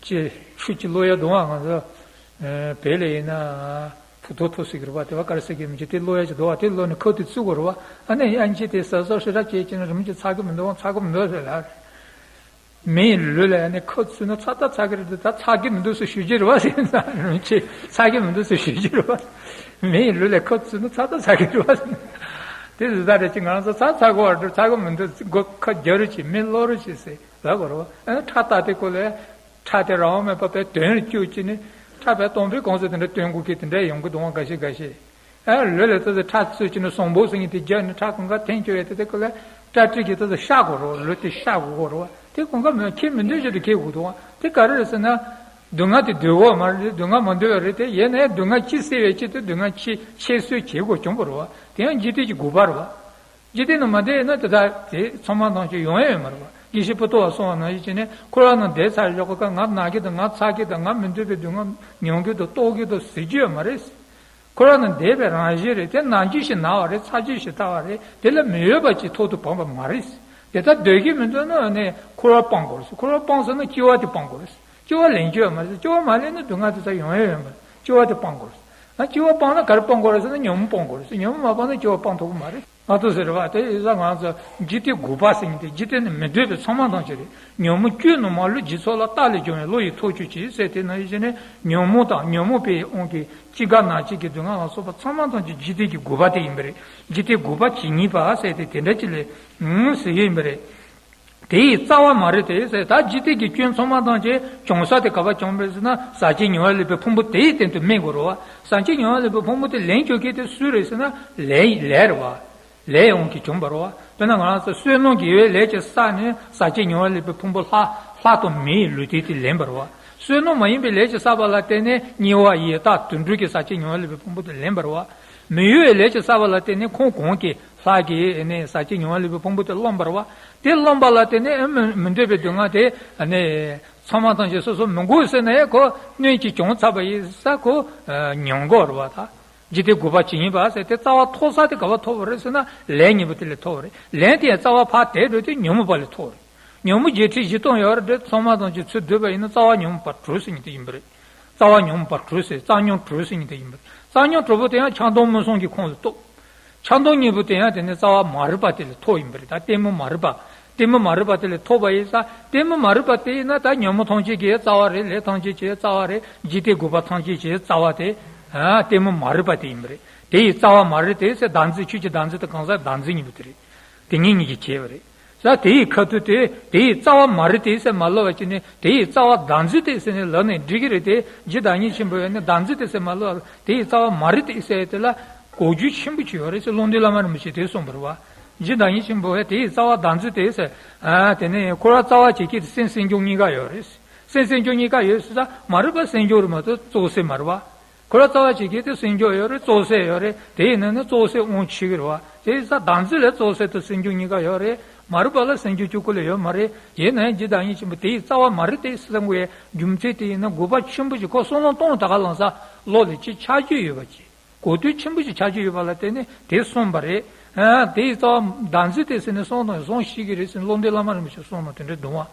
ཅི་ཆུ་ཅི་གློད་ཡ་དུང་བ་ང་ཚོ་བོད་ལ་ཡིན་ན་ཕུ་ཐོ་ཐོ་ཟེར་གི་རེད་བ། དེ་བ་ག་རེ་ཟེར་གི་མི་ཅི་དེ་གློད་ཡ་ཅིག་འདུག་བ། དེ་གློད་ནས་ཁ་དེ་བཙུགས་དགོས་རེད་བ། ཨ་ནི་ཨ་ནི་ཅི་དེ་ཟ་ཟ་ཧྲི་ར་བྱས་བྱས་ནས་རིམ་གྱིས་ཚ་གི་མི་འདུག་ཚ་གི་མི་འདུག་ཟེར་ལ། མི་ཡི་ལུས་ལ་ཡང་ནི་ཁུ་ཚུད་ན་ཚ་ད་ཚ་གི་རེད་དེ། ད་ཚ་གི་མི་འདུག་ཟེར་ཞུ་རྒྱུ་རེད་བ་ཟེར་ན་རུང་ཆེ། ཚ་གི་མི་འདུག་ཟེར་ཞུ་རྒྱུ་རེད་བ། མི་ཡི་ལུས་ལ་ཁུ་ཚུད་ན་ཚ་ད་ཚ་གི་རེད་བ་ཟེར་ན། དེ་ཟེར་ད་རེད་ཅེ། ང་རང་ཚོ་ཚ་ཚ་གི་བར་དུ་ཚ་གི་མི་འདུག་མགོ་ཁ་རྒྱ་རུ་ཆེ། མི་ལོ་རུ་ཆེ་ཟེར་ལབ་དགོས་རེད་བ། ཨ་ཁྲག་ད་དེ་ཀོ་ལས། ཁྲག་དེ་རང་དབང་མེད་པ་བས་དོན་བཅུག་ཅིག་ནི། ཁྲག་བས་སྟོང་པའི་གོང་ས་དེ་འདྲ་སྟོན་དགོས་ཀྱི་དེ་འདྲ་ཡོང་གི་འདུག་བ། འགའ་ཤས་འགའ་ཤས། ཨ་ལུས་ལ་ཏོག་ཙམ་ཁྲག་ཚུད་ཅིག་ནི་བཟང་པོ་ཟེར་མཁན་དེ་རྒྱབ་ནས་ཁྲག་གང་ག་འཐེན་བཅུག་ཡས་དེ། དེ་ཀོ་ལ་སྐྲ་དྲི་གི་ཏོག་ཙམ་བཤགས་དགོས་རེད་བ། ལུས་དེ་བཤགས་དགོས་རེད་བ། དེ་གང་ག་མི་ཁྱེད་མི་འདོད་བཞིན་དུ་ཁྱེད་དགོས་འདུག་བ། དེ་ག་རེ་རེད་ཟེར་ན། སྡུག་བསྔལ་དེ་འདོད་དགོས་མ་རེད། སྡུག་བསྔལ་མ་འདོད་པ་རེད་དེ། ཡིན་ནའི་སྡུག་བསྔལ་ཅི་སེལ་བའི་ཆེད་དུ་སྡུག་བསྔལ་ཅི་ཁྱད་གསོད་བྱེད་དགོས་བྱུང་བ་རེད་བ། དེ་ཡང་འཇིག་རྟེན་གྱི་དགོས་པ་རེད་བ། འཇིག་རྟེན་ནང་མ་བསྡད་ན་དེ་དག་དེ་ཚང་མ་ཐམས་ཅད་ཡོང་ཡ་ཡོད་མ་རེད་བ། དགེ་བཤེས་པོ་ཏོ་བ་གསུངས་པ་ནང་བཞིན་བྱས་ནས། འཁོར་བ་ནང་བསྡད་ཚར་ཞོག་ག་ང་ན་གི་དང་། ང་ཚ་གི་དང་། ང་མི་འདོད་པའི་སྡུག་བསྔལ་མྱོང་གི་དང་། རྟོགས་ཀྱི་དང་ཟེར་རྒྱུ་ཡོད་མ་རེད། འཁོར་བ་ནང་བསྡད་པའི་རང་བཞིན་རེད་དེ། ན་རྒྱུ་ཞིག་ན་བ་རེད། ཚ་རྒྱུ་ཞིག་ཚ་བ་རེད། དེ་ལ་མི་འོས་པ་ཅིག་ཐོག་ཏུ་བབས་པ་མ་རེད། དེ་ལྟར་འདོད་ཀྱི་མི་འདུག་ན་ནི་འཁོར་བ་སྤང་དགོས་རེད། འཁོར་བ་སྤངས་ཟེར་ན་སྐྱེ་བ་དེ་སྤང་དགོས་རེད། སྐྱེ་བ་ལེན་རྒྱུ་ཡོད་མ་རེད། སྐྱེ་བ་མ་ལེན་ན་སྡུག་བསྔལ་དེ་ཚོ་ཡོང་ཡ་ཡོད་མ་རེད། སྐྱེ་བ་དེ་སྤང་དགོས་རེད། ཨ་སྐྱེ་བ་སྤངས་ན་ག་རེ་སྤང་དགོས་རེད་ཟེར་ན་ཉོན་མོངས་སྤང་དགོས་རེད་ཟེར། ཉོན་མོངས་མ་སྤངས་ན་སྐྱེ་བ་སྤང་ཐུབ་ཀྱི་མ་རེད། ང་ཚོ་ཟེར་བ་དེ་ཡིན་ཙང་ང་ཚོ་འཇིག་རྟེན་དགུ་པ་ཟེར་མཁན་དེ། འཇིག་རྟེན་ནི་མི་འདོད་པའི་ཚང་མ་ཐམས་ཅད་རེད། ཉོན་མོངས་སྐྱོན་རྣམས་མ་ལུས་འཇིག་ཚོགས་ལ། རྟག་ལས་བྱུང་བའི་བློ་ཡི་ཐོག་ཆོད་ཅིང་ཟེར། དེ་ནང་བཞིན་ནི་ཉོན་མོངས་དང་ཉོན་མོངས་པའི་དབང་གིས་ཅི་དགར་ན་བྱེད་ཀྱི་སྡུག་བསྔལ་ལ་སོགས་པ་ཚང་མ་ཐམས་ཅད་འཇིག་རྟེན་གྱི་དགུ་པ་དེ་ཡིན་པ་རེད། འཇིག་རྟེན་དགུ་པ་ཇི་སྙེད་པ་ཟེར་དེ་དེ་འདྲ་ཅིག་ལས་ཟེར་གྱི་ཡིན་པ་རེད། དེ་ཡི་རྩ་བ་མ་རེད་དེ་ཟེར། ད་འཇིག་རྟེན་གྱི་སྐྱོན་ཚང་མ་ཐམས་ཅད་བྱུང་ས་དེ་ག་པར་བྱུང་བ་རེད་ཟེར་ན། ཟག་བཅས་ཉེ་བར་གནས་པའི་ཕུང་པོ་དེ་ཡི་སྟེང་དུ་དམིགས་དགོས་རེད་བ། ཟག་བཅས་ཉེ་བར་གནས་པའི་ཕུང་པོ་དེ་ལེན་བཅུག་མཁན་དེ་སུ་རེད་ཟེར་ན། ལས་ལས་རེད་བ། ལས་དབང་གིས་བྱུང་བ་རེད་བ། དཔེར་ན་ང་རང་ཚོ་བསོད་ནམས་ཀྱི་ཡོད་ལས་ཀྱིས་བསགས་ནས་ཟག་བཅས་ཉེ་བར་གནས་པའི་ཕུང་པོ་ལྷ་ལྷ་དང་མིའི་ལུས་རྟེན་དེ་ལེན་པ་རེད་བ། བསོད་ནམས་མ་ཡིན་པའི་ལས་ཀྱིས་བསགས་པ་ལ་བརྟེན་ནས་དམྱལ་བ་ཡི་དྭགས་དུད་འགྲོ་གི་ཟག་བཅས་ཉེ་བར་གནས་པའི་ཕུང་པོ་དེ་ལེན་པ་རེད་བ། མི་གཡོ་བའི་ལས་ཀྱིས་བསགས་པ་ལ་བརྟེན་ནས་ཁོང་གོང་གི་ལྷ་གི་ནི་ཟག་བཅས་ཉེ་བར་གནས་པའི་ཕུང་པོ་དེ་སློང་བ་རེད་བ། དེ་སློང་བ་ལ་བརྟེན་ནས་ཨ་མི་མི་འདོད་པའི་སྡུག་བསྔལ་དེ་ནི་ཚང་མ་ཐམས་ཅད་སོ་སོ་མི་དགོས་ཟེར་ན་ཡང་ཁོ་སྣོད་ཀྱིས་བྱུང་ཚར་བ་ཡིན་ཙང་ཁོ་མྱོང་དགོས་རེད་བ། ད་འཇིག་རྟེན་དགུ་པ་ཇི་སྙེད་པ་ཟེར་དེ་རྩ་བ་ཐོགས་ས་དེ་ག་པར་ཐོགས་པ་རེད་ཟེར་ན། ལས་གཉིས་པོ་དེ་ལས་ཐོགས་པ་རེད། ལན་དེ་ཡང་རྩ་བ་ཕར་དེད་འགྲོ་དུས་ཉོན་མོངས་པ་ལས་ཐོགས་རེད། ཉོན་མོངས་བརྒྱད་ཁྲི་བཞི་སྟོང་ཡོད་རེད། ཚང་མ་ཐམས་ཅད་ཚུར་བསྡུས་པ་ཡིན་ན་རྩ་བ་ཉོན་མོངས་པ་དྲུག་ཟེར་མཁན་དེ་ཡིན་པ་རེད། རྩ་བ་ཉོན་མོངས་པ་དྲུག་ཟེར། རྩ་ཉོན་དྲུག་ཟེར་མཁན་དེ་ཡིན་པ་རེད། རྩ་ཉོན་དྲུག་པོ་དེ་ཡང་ཆགས་སྡང་མུན་གསུམ་གྱི་ཁོངས་སུ་གཏོགས། ཆགས་སྡང་གཉིས་པོ་དེ་ཡང་དེ་ནི་རྩ་བ་མ་རིག་པ་དེ་ལས་ཐོགས་ཡིན་པ་རེད། ད་གཏི་མུག་མ་རིག་པ། གཏི་མུག་མ་རིག་པ་དེ་ལས་ཐོགས་པ་ཡིན་ཙང་། གཏི་མུག་མ་རིག་པ་དེ་ཡིན་ན་ད་ཉོན་མོངས་ཐམས་ཅད་ཀྱི་རྩ་བ་རེད། ལས་ཐམས་ཅད་ཀྱི་རྩ་བ་རེད། འཇིག་རྟེན་དགུ་པ་ཐམས་ཅད་ཀྱི་རྩ་བ་དེ་ཨ་གཏི་མུག་མ་རིག་པ་དེ་ཡིན་པ་རེད། དེ་ཡི་རྩ་བ་མ་རིག་དེ་ཟེར། བདག་འཛིན་ཆོས་ཀྱི་བདག་འཛིན་དང་གང་ཟག་བདག་འཛིན་གཉིས་པོ་དེ་རེད། དེ་གཉིས་གཉིས་ཀྱིས་བྱས་པ་རེད། ས་དེ་ཡི་ཁ་ཐུག་དེ། དེ་ཡི་རྩ་བ་མ་རིག་དེ་ཟེར་མ་ལབ་པ་ཅིག་ནི། དེ་ཡི་རྩ་བ་བདག་འཛིན་དེ་ཟེར་ནས་ལབ་ནས་འགྲིག་གི་རེད་དེ། རྗེ་བདག་ཉིད་ཆེན་པོས་ནི་བདག་འཛིན་དེ་ཟེར་མ་ལབ། དེ་ཡི་རྩ་བ་མ་རིག་དེ་ཟེར་དེ་ལ་གོ་རྒྱུ་ཆེན་པོ་ཅིག་ཡོད་རེད་ཟེར། ཀློང་རྡོལ་བླ་མ་རིན་པོ་ཆེས་དེ་གསུངས་པ་རེད་བ། རྗེ་བདག་ཉིད་ཆེན་པོས་དེ་ཡི་རྩ་བ་བདག་འཛིན་དེ་ཟེར། ཨ་དེ་ནས་འཁོར་བ་རྩ་བ་བྱེད་མཁན་དེ་སེམས་སེམས་བྱུང་གཉིས་ཀ་ཡོད་རེད། སེམས་སེམས་བྱུང་གཉིས་ཀ་ཡོད་ཟེར་ས། མ་རིག་པ་སེམས་བྱུང་རེད་མ་གཏོགས་གཙོ་བོ་སེམས་མ་རེད་བ། འཁོར་བ་རྩ་བ་བྱེད་མཁན་དེ་སེམས་བྱུང་ཡོད་རེད། གཙོ་བོ་སེམས་ཡོད་རེད། དེ་ཡིན་ན་ནི་གཙོ་བོ་སེམས་དབང་ཆེ་གི་རེད་བ། དེ་ཡིན་ཙང་བདག་འཛིན་ལ་གཙོ་བོ་སེམས་དང་སེམས་བྱུང་གཉིས་ཀ་ཡོད་རེད། མ་རིག་པ་ལ་སེམས་བྱུང་གཅིག་པོ་ལས་ཡོད་མ་རེད། ཡིན་ན་ཡང་རྗེ་བདག་ཉིད་ཆེན་པོས་དེ་ཡི་རྩ་བ་མ་རིག་དེ་ཟེར་བའི་རྒྱུ་མཚན་དེ་ཡིན་ན། དགོས་པ་ཆེན་པོ་ཞིག་ཁོ་བསམ་བློ་གཏོང་ད་ག་ལངས་ས་བློ་ལ་ཅིག་ཆགས་རྒྱུ་ཡོད་པ་ཅིག་གོ་དོན་ཆེན་པོ་ཞིག་ཆགས་ཀྱི་ཡོད་པ་ལ་བརྟེན་ནས་དེ་གསུངས་པ་རེད། ཨ་དེ་ཡི་རྩ་བ་བདག་འཛིན་དེ་ཟེར་ནས་གསུངས་དང་གསུང་ཤེས་ཀྱི་རེད་ཟེར་ནས་ཀློང་རྡོལ་བླ་མ་རིན་པོ་ཆེས་གསུངས་ནོ་དེ་འདྲ་འདུག་བ།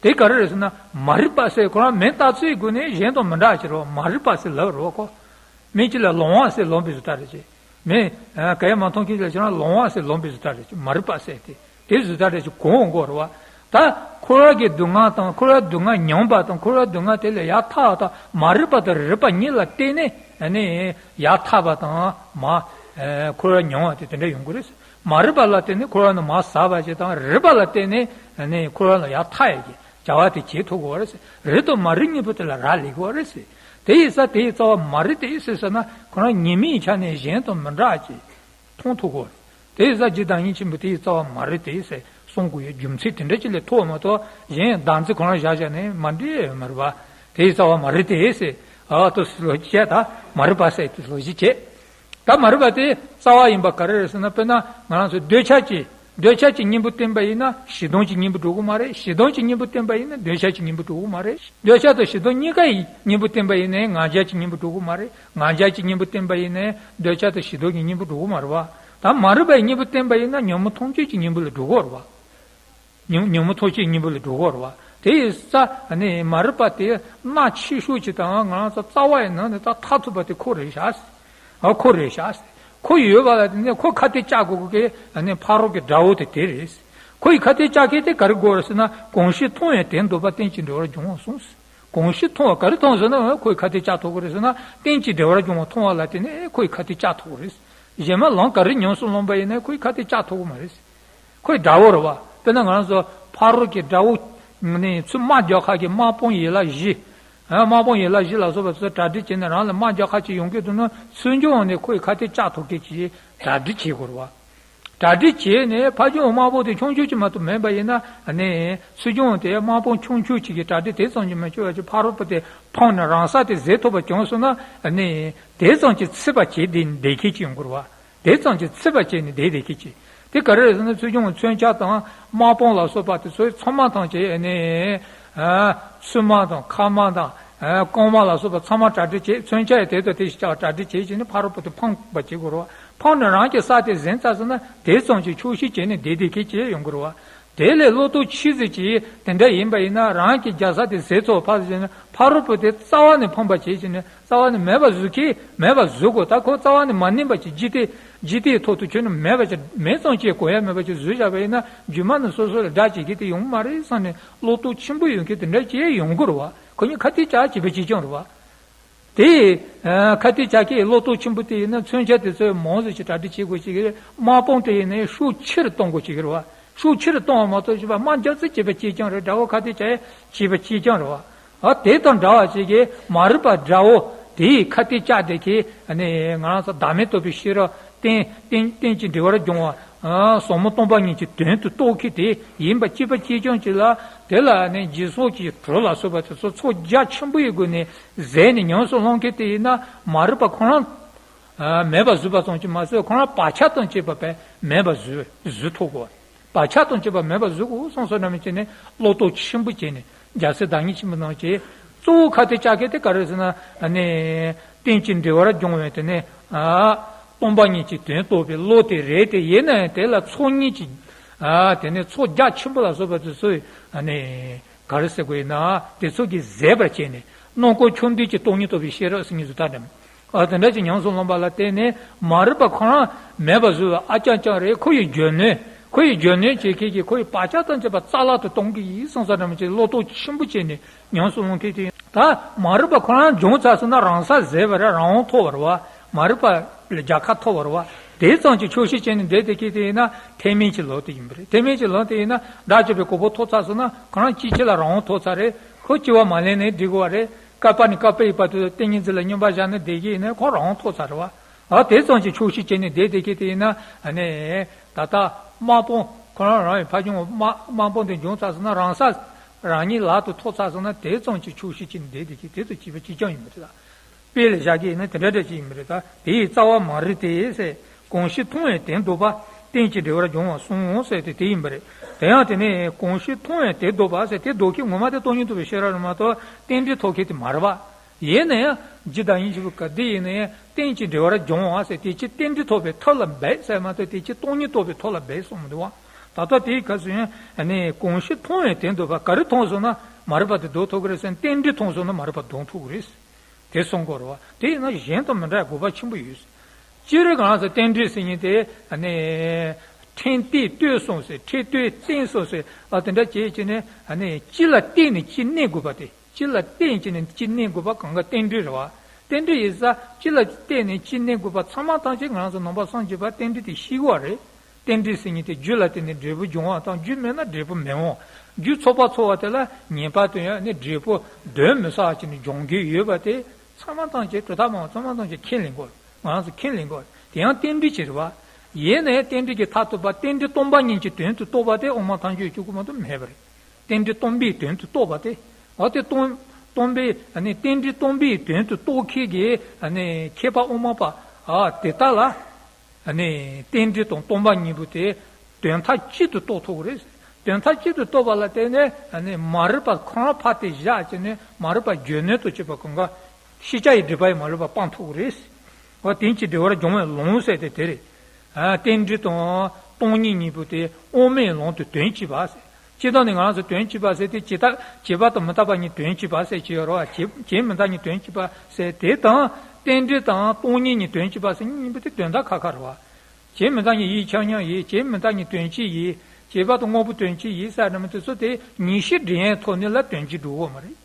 དེ་ག་རེ་རེད་ཟེར་ན། མ་རིག་པ་ཟེར་ཁོ་རང་མིང་བཏགས་ཚུལ་གྱི་སྒོ་ནས་གཞན་དང་མི་འདྲ་ཅིག་རེད་བ། མ་རིག་པ་ཟེར་ལབ་རེད་བ་ཁོ། མི་གཅིག་ལ་ལོང་བ་ཟེར་ལོང་པའི་བཟོ་ལྟ་རེད་ཅེ། མི་ག་ཡ་མ་མཐོང་མཁན་ལ་ཁྱེད་རང་ལོང་བ་ཟེར་ལོང་པའི་བཟོ་ལྟ་རེད་ཅེ། མ་རིག་པ་ཟེར་དེ། དེ་བཟོ་ལྟ་རེད་ཅེ་གོ་འོང་གོ་རེད་བ། ད་འཁོར་བ་གི་སྡུག་བསྔལ་དང་། འཁོར་བའི་སྡུག་བསྔལ་མྱོང་བ་དང་། འཁོར་བའི་སྡུག་བསྔལ་དེ་ལས་ཡར་ཐར་བ་དང་། མ་རིག་པ་དང་རིག་པ་གཉིས་ལ་བརྟེན་ནས་ནི་ཡར་ཐར་བ་དང་མར་འཁོར་བ་མྱོང་བ་དེ་དེ་འདྲ་ཡོང་གི་རེད། མ་རིག་པ་ལ་བརྟེན་ནས་འཁོར་བ་ནས་མར་ཟག་པ་ཞིག་དང་། རིག་པ་ལ་བརྟེན་ནས་ནི་འཁོར་བ་ལ་ཡར་ཐར་ཡག་གི་བྱ་བ་དེ་བྱེད་ཐུབ་དགོས་རེད་ཟེར། རིག་དང་མ་རིག་གཉིས་པོ་དེ་ལ་རག་ལས་དགོས་རེད་ཟེར། དེ་ཡིན་ཙང་དེ་ཡི་རྩ་བ་མ་རིག་དེ་ཟེར་ཟེར་ན། ཁོ་རང་ཉེས་དམིགས་ཆ་ནས་གཞན་དང་མི་འདྲ་ཅིག་མཐོང་ཐུབ་དགོས་རེད། དེ་ཡིན་ཙང་རྗེ་བདག་ཉིད་ཆེན་པོས་དེ་ཡི་རྩ་བ་མ་རིག་དེ་ཟེར་གསུང་དགོས་ཡག་རྒྱུ་མཚན་དེ་འདྲ་ཅིག་ལས་ཐོགས་མ་གཏོགས། གཞན་བདག་འཛིན་ཁོ་རང་བཞག་བཞག་ནས་མ་འགྲིག་ཡོད་མ་རེད་བ། དེ་ཡི་རྩ་བ་མ་རིག་དེ་ཟེར། ཨ་ཏོ་ལོ་རྒྱུས་བྱས། ད་མ་རིག་པ་ཟེར་དེ་ལོ་རྒྱུས་བྱས། ད་མ་རིག་པ་དེ་རྩ་བ་ཡིན་པ་ག་རེ་རེད་ཟེར་ན། དཔེར་ན་ང་རང་ཚོ་འདོད་ཆགས་ཀྱི། འདོད་ཆགས་ཀྱི་གཉེན་པོ་བསྟེན་པ་ཡིན་ན་ཞེ་སྡང་གི་གཉེན་པོ་འགྲོ་གི་མ་རེད། ཞེ་སྡང་གི་གཉེན་པོ་བསྟེན་པ་ཡིན་ན་འདོད་ཆགས་ཀྱི་གཉེན་པོ་འགྲོ་གི་མ་རེད། འདོད་ཆགས་དང་ཞེ་སྡང་གཉིས་ཀ་ཡི་གཉེན་པོ་བསྟེན་པ་ཡིན་ནའི་ང་རྒྱལ་གྱི་གཉེན་པོ་འགྲོ་གི་མ་རེད། ང་རྒྱལ་གྱི་གཉེན་པོ་བསྟེན་པ་ཡིན་ནའི་འདོད་ཆགས་དང་ཞེ་སྡང་གི་གཉེན་པོ་འགྲོ་གི་མ་རེད་བ། ད་མ་རིག་པའི་གཉེན་པོ་བསྟེན་པ་ཡིན་ན་ཉོན་མོངས་ཐམས་ཅད་ཀྱི་གཉེན་པོ་ལ་འགྲོ་གི་རེད་བ། ཉོན་ཉོན་མོངས་ཐམས་ཅད་གཉེན་པོ་ལ་འགྲོ་གི་རེད་བ། དེ་ཡི་རྩ་ནི་མ་རིག་པ་དེ་མནར་ཆེ་ཤོས་ཅིག་དང་། ང་རང་ཚོ་རྩ་བ་ཡི་ནང་ནས་ད་ཐར་ཐུབ་པ་དེ་ཁོ་རེད་ཤག་ཟེར། ཨ་ཁོ་རེད་ཤག་ཟེར། ཁོ་ཡོད་པ་ལ་དེ་ནས་ཁོ་ཁ་གཏད་བཅག་དགོས་ཀྱི་ནི་ཕ་རོལ་གྱི་དགྲ་བོ་དེ་དེ་རེད་ཟེར། ཁོ་ཡི་ཁ་ཏའི་ལྕགས་ཁེ་དེ་ག་རེ་དགོས་རེད་ཟེར་ན། གང་ཞིག་མཐོང་བས་དེ་འདོད་པ་རྟེན་ཅིང་འབྲེལ་བར་འབྱུང་བ་གསུངས། གང་ཞིག་མཐོང་བ་ག་རེ་མཐོང་ཟེར་ན། ཁོ་ཡི་ཁ་ཏའི་ལྕགས་ཐོགས་ཀྱི་རེད་ཟེར་ན། རྟེན་ཅིང་འབྲེལ་བར་འབྱུང་བ་མཐོང་བ་ལ་བརྟེན་ནས་ཁོ་ཡི་ཁ་ཏའི་ལྕགས་ཐོགས་ཀྱི་རེད། གཞན་མ་ལམ་ག་རེ་ཉམས་སུ་བླངས་པ་ཡིན་ན་ཁོ་ཡི་ཁ་ཏའི་ལྕགས་ཐོགས་ཀྱི་མ་རེད། ཁོ་ཡི་དགྲ་བོ་རེད་བ། དཔེར་ན་ང་རང་ཚོ་ཕ་རོལ་གྱི་དགྲ་བོ་ནི་ཚུར་དམག་རྒྱག་ཁ་གི་དམག་དཔུང་ཡན་ལག་བཞི། ཨ། དམག་དཔུང་ཡན་ལག་བཞི་ལ་སོགས་པ་ཚོ་གྲ་སྒྲིག་བྱས་ནས་རང་ལ་དམག་རྒྱག་ཁ་ཅིག་ཡོང་གི་འདུག་ན། ཚུར་འབྱུང་བ་ནི་ཁོ་ཡི་ཁ་ཏའི་ལྕགས་ཐོགས་མཁན་གྱིས་གྲ་སྒྲིག་བྱེད་དགོས་རེད་བ། གྲ་སྒྲིག་བྱས་ནས་ཕར་འབྱུང་དམག་དཔུང་དེ་ཆུང་ཆུང་ཅིག་མ་གཏོགས་མེད་པ་ཡིན་ན། ཨ་ནི་ཚུར་འབྱུང་དེ་དམག་དཔུང་ཆུང་ཆུང་ཅིག་གིས་གྲ་སྒྲིག་དེ་ཙམ་གྱིས་མ་ཆོད་པ་ཅིག་ཕ་རོལ་པོ་དེ་འཕངས་ནས་རང་ས་དེ་བཟོས་ཐུབ་པ་བྱུང་སོང་ན། ཨ་ནི་དེ་ཙམ་གྱིས་ཚིག་པ་བྱས་ཏེ་བསྡད་མཁན་ཅིག་ཡོང་གི་རེད་བ། དེ་ཙམ་གྱིས་ཚིག་པ་བྱས་ནས་བསྡད་བསྡད་མཁན་ཅིག་དེ་ག་རེ་རེད་ཟེར་ན། ཚུར་འབྱུང་མཚོན་ཆ་དང་དམག་དཔུང་ལ་སོགས་པ་དེ་ཚོའི་ཚང་མ་ཐམས་ཅད། ཨ་ནི་ཨ། ཚུར་མ་དང་ཁ་མ་དང་། ཨ། རྐང་མ་ལ་སོགས་པ་ཚང་མ་གྲ་སྒྲིག་བྱས། མཚོན་ཆ་ཡང་དེ་དང་དེ་བཞིན་བྱས་པ་གྲ་སྒྲིག་བྱས་བྱས་ནས་ཕ་རོལ་པོ་དེ་འཕངས་པ་བྱེད་དགོས་རེད་བ། འཕངས་ནས་རང་གི་ས་དེ་ཟིན་ཚར་སོང་ན། དེ་ཙམ་གྱིས་ཆོག་ཤེས་བྱས་ནས་བསྡད་བསྡད་མཁན་ཅིག་ཡོང་གི་རེད་བ། དེ་ལས་བློ་ལྡོག་ཆེ་ཙམ་ཅིག་དེ་འདྲ་ཡིན་པ་ཡིན་ན། རང་གི་རྒྱལ་ས་དེ་ཟིན་ཚར་བ་ཕར་ཟིན་ནས་ཕ་རོལ་པོ་དེ་རྩ་བ་ནས་འཕངས་པ་བྱས་བྱས་ནས་རྩ་བ་ནས་མེད་པ་བཟོ་མཁན། མེད་པ་བཟོ་དགོས། ད་ཁོ་རྩ་བ་ནས་མ་གནས་པ་ཅིག་འཇིག་རྟེན། འཇིག་རྟེན་ཐོག་ཏུ་ཁྱོན་ནས་མེད་པ་ཅིག་མེད་ཙམ་ཅིག་གོ་ཡ་མེད་པ་ཅིག་བཟོས་བཞག་པ་ཡིན་ན། རྗེས་མ་ནས་སོ་སོ་ལ་དགྲ་བྱེད་མཁན་དེ་ཡོང་གི་མ་རེད་བསམ་ནས་བློ་ལྡོག་ཆེན་པོ་ཡོང་མཁན་དེ་འདྲ་ཅིག་ཡོང་གི་རེད་བ། ཁོ་གཉིས་ཁ་གཏད་བཅག་བྱས་པ་གཅིག་རྐྱང་རེད་བ། དེ་ཁ་གཏད་བཅག་མཁན་བློ་ལྡོག་ཆེན་པོ་དེ་ཡིན་ན། མཚོན་ཆ་དེ་ཚོ་མང་ཙམ་ཞིག་གྲ་སྒྲིག་བྱེད་དགོས་ཀྱི་རེད། དམག་དཔུང་དེ་ཡིན་ན་ཤུགས་ཆེ་རུ་གཏོང་དགོས་ཀྱི་རེད་བ། ཤུགས་ཆེ་རུ་གཏོང་བ་མ་གཏོགས་བྱས་པ་དམག་རྒྱག་རྩིས་བྱས་པ་གཅིག་རྐྱང་རེད། དགྲ་བོ་ཁ་གཏད་བཅག་བྱས་པ་གཅིག་རྐྱང་རེད་བ། ཨ། དེ་དང་འདྲ་བ་ཞིག་གིས་མ་རིག་པ་དགྲ་བོ་དེ་ཡི་ཁ་གཏད་བཅག་བསྡད་མཁན། ཨ་ནི་ང་རང་ཚོ་བདག་མེད་རྟོགས་པའི་ཤེས་རབ་རྟེན་རྟེན་རྟེན་ཅིང་འབྲེལ་བར་འབྱུང་བ། ཨ། ཟབ་མོ་སྟོང་པ་ཉིད་ཀྱི་དོན་དུ་རྟོགས་མཁན་དེ་ཡིན་པ་གཅིག་པ་གཅིག་རྐྱང་ཅིག་ལ། དེ་ལ་ནི་སྦྱིན་སོགས་ཀྱི་གྲོགས་ལ་སོགས་པ་དེ་ཚོ་ཚོགས་རྒྱ་ཆེན་པོ་ཡི་སྒོ་ནས་ཟས་ནས་ཉམས་སུ་བླངས་མཁན་དེ་ཡིན་ན། མ་རིག་པ་ཁོ་རང་ཨ། མེད་པ་བཟོས་པ་ཙམ་གྱིས་མ་ཟད། ཁོ་རང་བག་ཆགས་དང་བཅས་པ་བས་མེད་པ་བཟོས་བཟོས་ཐུབ་དགོས། བག་ཆགས་དང་བཅས་པ་མེད་པ་བཟོ་དགོས་གསུངས་སོ་ནམ་བྱས་ནས་བློ་ལྡོག་ཆེན་པོ་བྱས་ནས། རྒྱལ་སྲས་བདག་ཉིད་ཆེན་པོ་རྣམས་ཀྱིས་གཙོ་བོ་ཁ་གཏད་བཅག་མཁན་དེ་ག་རེ་ཟེར་ན། ཨ་ནི་རྟེན་ཅིང་འབྲེལ་བར་འབྱུང་བའི་དེ་ནི། ཨ། སྟོང་པ་ཉིད་ཀྱི་དོན་རྟོགས་པའི་བློ་དེ་རེད་དེ། ཡིན་ན་ཡང་དེ་ལ་ཚོགས་གཉིས་ཀྱི། ཨ། དེ་ནི་ཚོགས་རྒྱ་ཆེན་པོ་ལ་སོགས་པ་དེ་ཚོས། ཨ་ནི་ག་རེ་ཟེར་དགོས་ཡིན་ན། དེ་ཚོ་གིས་ཟད་པར་བྱས་ནས། རྣམ་ཀུན་ཆུང་འདུས་ཀྱི་སྟོང་ཉིད་རྟོགས་པའི་ཤེས་རབ་ཟེར་མཁན་ཟུར་ལྟ་འདྲ། ཨ། དེ་འདྲ་ཅིག་ཉམས་སུ་བླངས་པ་ལ་བརྟེན་ནས། མ་རིག་པ་ཁོ་རང་མེད་པ་བཟོ་བའི་ཨ་ཅང་ཅང་རེད། ཁོ་ཡི་རྒྱུ་ནོར། ཁོ་ཡི་རྒྱུ་ནོར་བྱེད་མཁན་གྱི་ཁོ་ཡི་བག་ཆགས་དང་བཅས་པ་རྩ་བརླག་ཏུ་གཏོང་གི་ཡིན་གསུངས་ས་འདྲ་མོ་ཅིག་བློ་ལྡོག་ཆེན་པོ་བྱས་ནས་ཉམས་སུ་བླངས་མཁན་དེ། ད་མ་རིག་པ་ཁོ་རང་བྱུང་ཚར་སོང་ན་རང་ས་ཟད་པ་རེད། རང་དབང་ཐོབ་པ་རེད་བ། མ་རིག་པ་ལ་རྒྱལ་ཁ་ཐོབ་པ་རེད་བ། དེ་ཙམ་གྱིས་ཆོག་ཤེས་བྱས་ནས་བསྡད་བསྡད་མཁན་དེ་ཡིན་ན། ཐེག་དམན་གྱི་ལམ་དེ་ཡིན་པ་རེད། ཐེག་དམན་གྱི་ལམ་དེ་ཡིན་ན། དགྲ་བཅོམ་པའི་གོ་འཕང་ཐོབ་ཚར་སོང་ན། ཁོ་རང་སྐྱེ་འཆི་ལ་རང་དབང་ཐོབ་ཚར་རེད། ཁོ་སྐྱེ་བ་མ་ལེན་ནའི་འགྲིག་གི་རེད། བསྐལ་པ་ནས་བསྐལ་པའི་བར་དུ་ཏིང་ངེ་འཛིན་ལ་སྙོམས་པར་བཞག་ནས་བསྡད་ཀྱི་ཡིན་ན། ཁོ་རང་དབང་ཐོབ་ཚར་རེད་བ། ཨ། དེ་ཙམ་གྱིས་ཆོག་ཤེས་བྱས་ནས་བསྡད་བསྡད་མཁན་དེ་ཡིན་ན། ཨ་ནི་ད་ལྟ་དམག་དཔུང་ཁོ་རང་རང་ཡི་ཕ་ཆུང་དམག་དམག་དཔུང་དེ་འབྱུང་ཚར་སོང་ན། རང་ས་རང་ཉིད་ལག་ཏུ་ཐོབ་ཚར་སོང་ན། དེ་ཙམ་གྱིས་ཆོག་ཤེས་བྱས་ནས་བསྡད་བསྡད་མཁན་དེ་ཚོ་གཅིག་པ་གཅིག་རྐྱང་ཡིན་པ་རེད། དཔེ་ལ་བཞག་གི་ཡིན་ན་དེ་འདྲ་འདྲ་ཅིག་ཡིན་པ་རེད། ད་དེ་ཡི་རྩ་བ་མ་རིག་སྟེ་ཟེར། གང་ཞིག་མཐོང་བས་དེ་འདོད་པ། རྟེན་ཅིང་འབྲེལ་བར་འབྱུང་བ་གསུངས་ཟེར་ཏེ་དེ་ཡིན་པ་རེད། དེ་ཡང་དེ་ནས་གང་ཞིག་མཐོང་བས་དེ་འདོད་པ་ཟེར། དེ་འདོད་མཁན་ངོ་མ་དེ་སྟོང་ཉིད་རྟོགས་པའི་ཤེས་རབ་རེད་མ་གཏོགས། རྟེན་འབྲེལ་ཐོབ་མཁན་དེ་མ་རེད་བ། ཡིན་ན་ཡང་རྗེ་བདག་ཉིད་ཆེན་པོ་ག་དེ་ཡིན་ན་ཡང་། རྟེན་ཅིང་འབྲེལ་བར་འབྱུང་བ་ཟེར། དེ་ཕྱིར་རྟེན་འབྲེལ་ཐོབ་པའི་ཐབས་ལ་འབད་ཟེར་མ་གཏོགས། དེ་ཕྱིར་སྟོང་ཉིད་རྟོགས་པའི་ཐབས་ལ་འབད་གསུངས་མི་འདུག་བ། ད་ལྟ་དེའི་སྐབས་སུ་ཡང་། ཨ་ནི་གང་ཞིག་མཐོང་བས་དེ་འདོད་པ། ག་རེ་མཐོང་སོང་ན་མ་རིག་པ་དེ་ལྡོག་ཐུབ་ཀྱི་རེད་ཟེར་ན། རྟེན་འབྲེལ་མཐོང་སོང་ན་མ་རིག་པ་ལྡོག་ཐུབ་ཀྱི་རེད། དེ་གསུང་དགོས་རེད་བ། དེ་ཡིན་ན་གཞན་དང་མི་འདྲ་བའི་དགོས་པ་ཆེན་པོ་ཡོད། སྤྱིར་ང་རང་ཚོ་རྟེན་འབྲེལ་ཟེར་མཁན་དེ། ཨ་ནི་ཕྲན་ཏེ་ལྟོས་སོང་ཟེར། ཕྲན་ཏེ་བཙན་སོང་ཟེར། ཨ། དེ་འདྲ་བྱས་བྱས་ནས། ཨ་ནི་གཅིག་ལ་བརྟེན་ནས་གཅིག་གནས་དགོས་པ་དེ། གཅིག་ལ་བརྟེན་བྱས་ནས་གཅིག་གནས་དགོས་པ་གང་ག་རྟེན་འབྲེལ་རེད་བ། རྟེན་འབྲེལ་ཡིན་ཙང་གཅིག་ལ་བརྟེན་ནས་གཅིག་གནས་དགོས་པ་ཚང་མ་ཐམས་ཅད་ང་རང་ཚོ་ནང་པ་སངས་རྒྱས་པ་རྟེན་འབྲེལ་དེ་ཤེས་དགོས་པ་རེད། རྟེན་འབྲེལ་ཟེར་མཁན་དེ་རྒྱུ་ལ་བརྟེན་ནས་འབྲས་བུ་འབྱུང་བ་དང་། རྒྱུ་མེད་ན་འབྲས་བུ་མི་འོང་། རྒྱུ་ཚོགས་པ་ཚོགས་པ་དེ་ལ་ངེས་པར་དུ་ཡང་ནི་འབྲས་བུ་གདོན་མི་ཟ་བྱས་ནས་འབྱུང་གི་ཡོད་པ་དེ། ཚང་མ་ཐམས་ཅད། གྲུབ་མཐའ་སྨྲ་བ་ཚང་མ་ཐམས་ཅད་ཁས་ལེན་དགོས། ང་རང་ཚོ་ཁས་ལེན་དགོས། དེ་ཡང་རྟེན་འབྲེལ་གྱིས་རེད་བ། ཡིན་ན་ཡང་རྟེན་འབྲེལ་གྱིས་མཐར་ཐུག་པ་རྟེན་འབྲེལ་སྟོང་པ་ཉིད་ཀྱི་དོན་དུ་རྟོགས་པ་དེ་དབུ་མ་ཐལ་འགྱུར་བཅུ་དགུ་མ་གཏོགས་མེད་པ་རེད། རྟེན་འབྲེལ་སྟོང་པའི་དོན་དུ་རྟོགས་པ་དེ། འོ། དེ་སྟོང་སྟོང་པའི། ཨ་ནི་རྟེན་འབྲེལ་སྟོང་པའི་དོན་དུ་རྟོགས་མཁན་གྱི། ཨ་ནི་མཁས་པ་དབུ་མ་པ། ཨ། དེ་དག་ལ། ཨ་ནི་རྟེན་འབྲེལ་དང་སྟོང་པ་ཉིད་པོ་དེ་དོན་མཐའ་གཅིག་ཏུ་རྟོགས་ཐུབ་ཀྱི་རེད། དོན་མཐའ་གཅིག་ཏུ་རྟོགས་པ་ལ་བརྟེན་ནས། ཨ་ནི་མ་རིག་པ་ཁོ་རང་ཕར་དེ་བཞག་བྱས་ནས། མ་རིག་པ་རྒྱུ་ནོར་དུ་བྱེད་པ་གང་ག་ཤེས་བྱ་ཡི་སྒྲིབ་པ་ཡིས་མ་ལུས་པ་སྤང་ཐུབ་ཀྱི་རེད། འོ། རྟེན་ཅིང་འབྲེལ་བར་འབྱུང་བའི་ལམ་ཟེར་དེ་དེ་རེད། ཨ། རྟེན་འབྲེལ་དང་སྟོང་ཉིད་གཉིས་པོ་དེ་དབུ་མའི་ལམ་དུ་དོན་གཅིག་པ་ཟེར། སྤྱིར་བཏང་ནས་ང་རང་ཚོ་དོན་གཅིག་པ་ཟེར་དེ། བྱེད་ཐབས། བྱེད་པ་དང་མི་རྟག་པ་གཉིས་དོན་གཅིག་པ་ཟེར་གྱི་ཡོད་རེད་བ། བྱེད། བྱེད་མི་རྟག་གཉིས་དོན་གཅིག་པ་ཟེར་དེ་དང་། རྟེན་འབྲེལ་དང་སྟོང་ཉིད་གཉིས་དོན་གཅིག་པ་ཟེར་གཉིས་པོ་དེ་དོན་དག་ཁ་ཁ་རེད་བ། བྱེད་མི་རྟག་གཉིས་ཡིད་ཆེས་མཉམ་ཡིན། བྱེད་མི་རྟག་གཉིས་དོན་གཅིག་ཡིན། ཁྱད་པར་དུ་དངོས་པོ་དོན་སྤྱི་ཡིན་ཟེར་ནས་མི་དེ་ཚོ་དེ་ཉེར་ཞི་འདྲེན་ཡའི་ཐོག་ནས་ལ་དོན་སྤྱི་འགྲོ་གི་མ་རེད།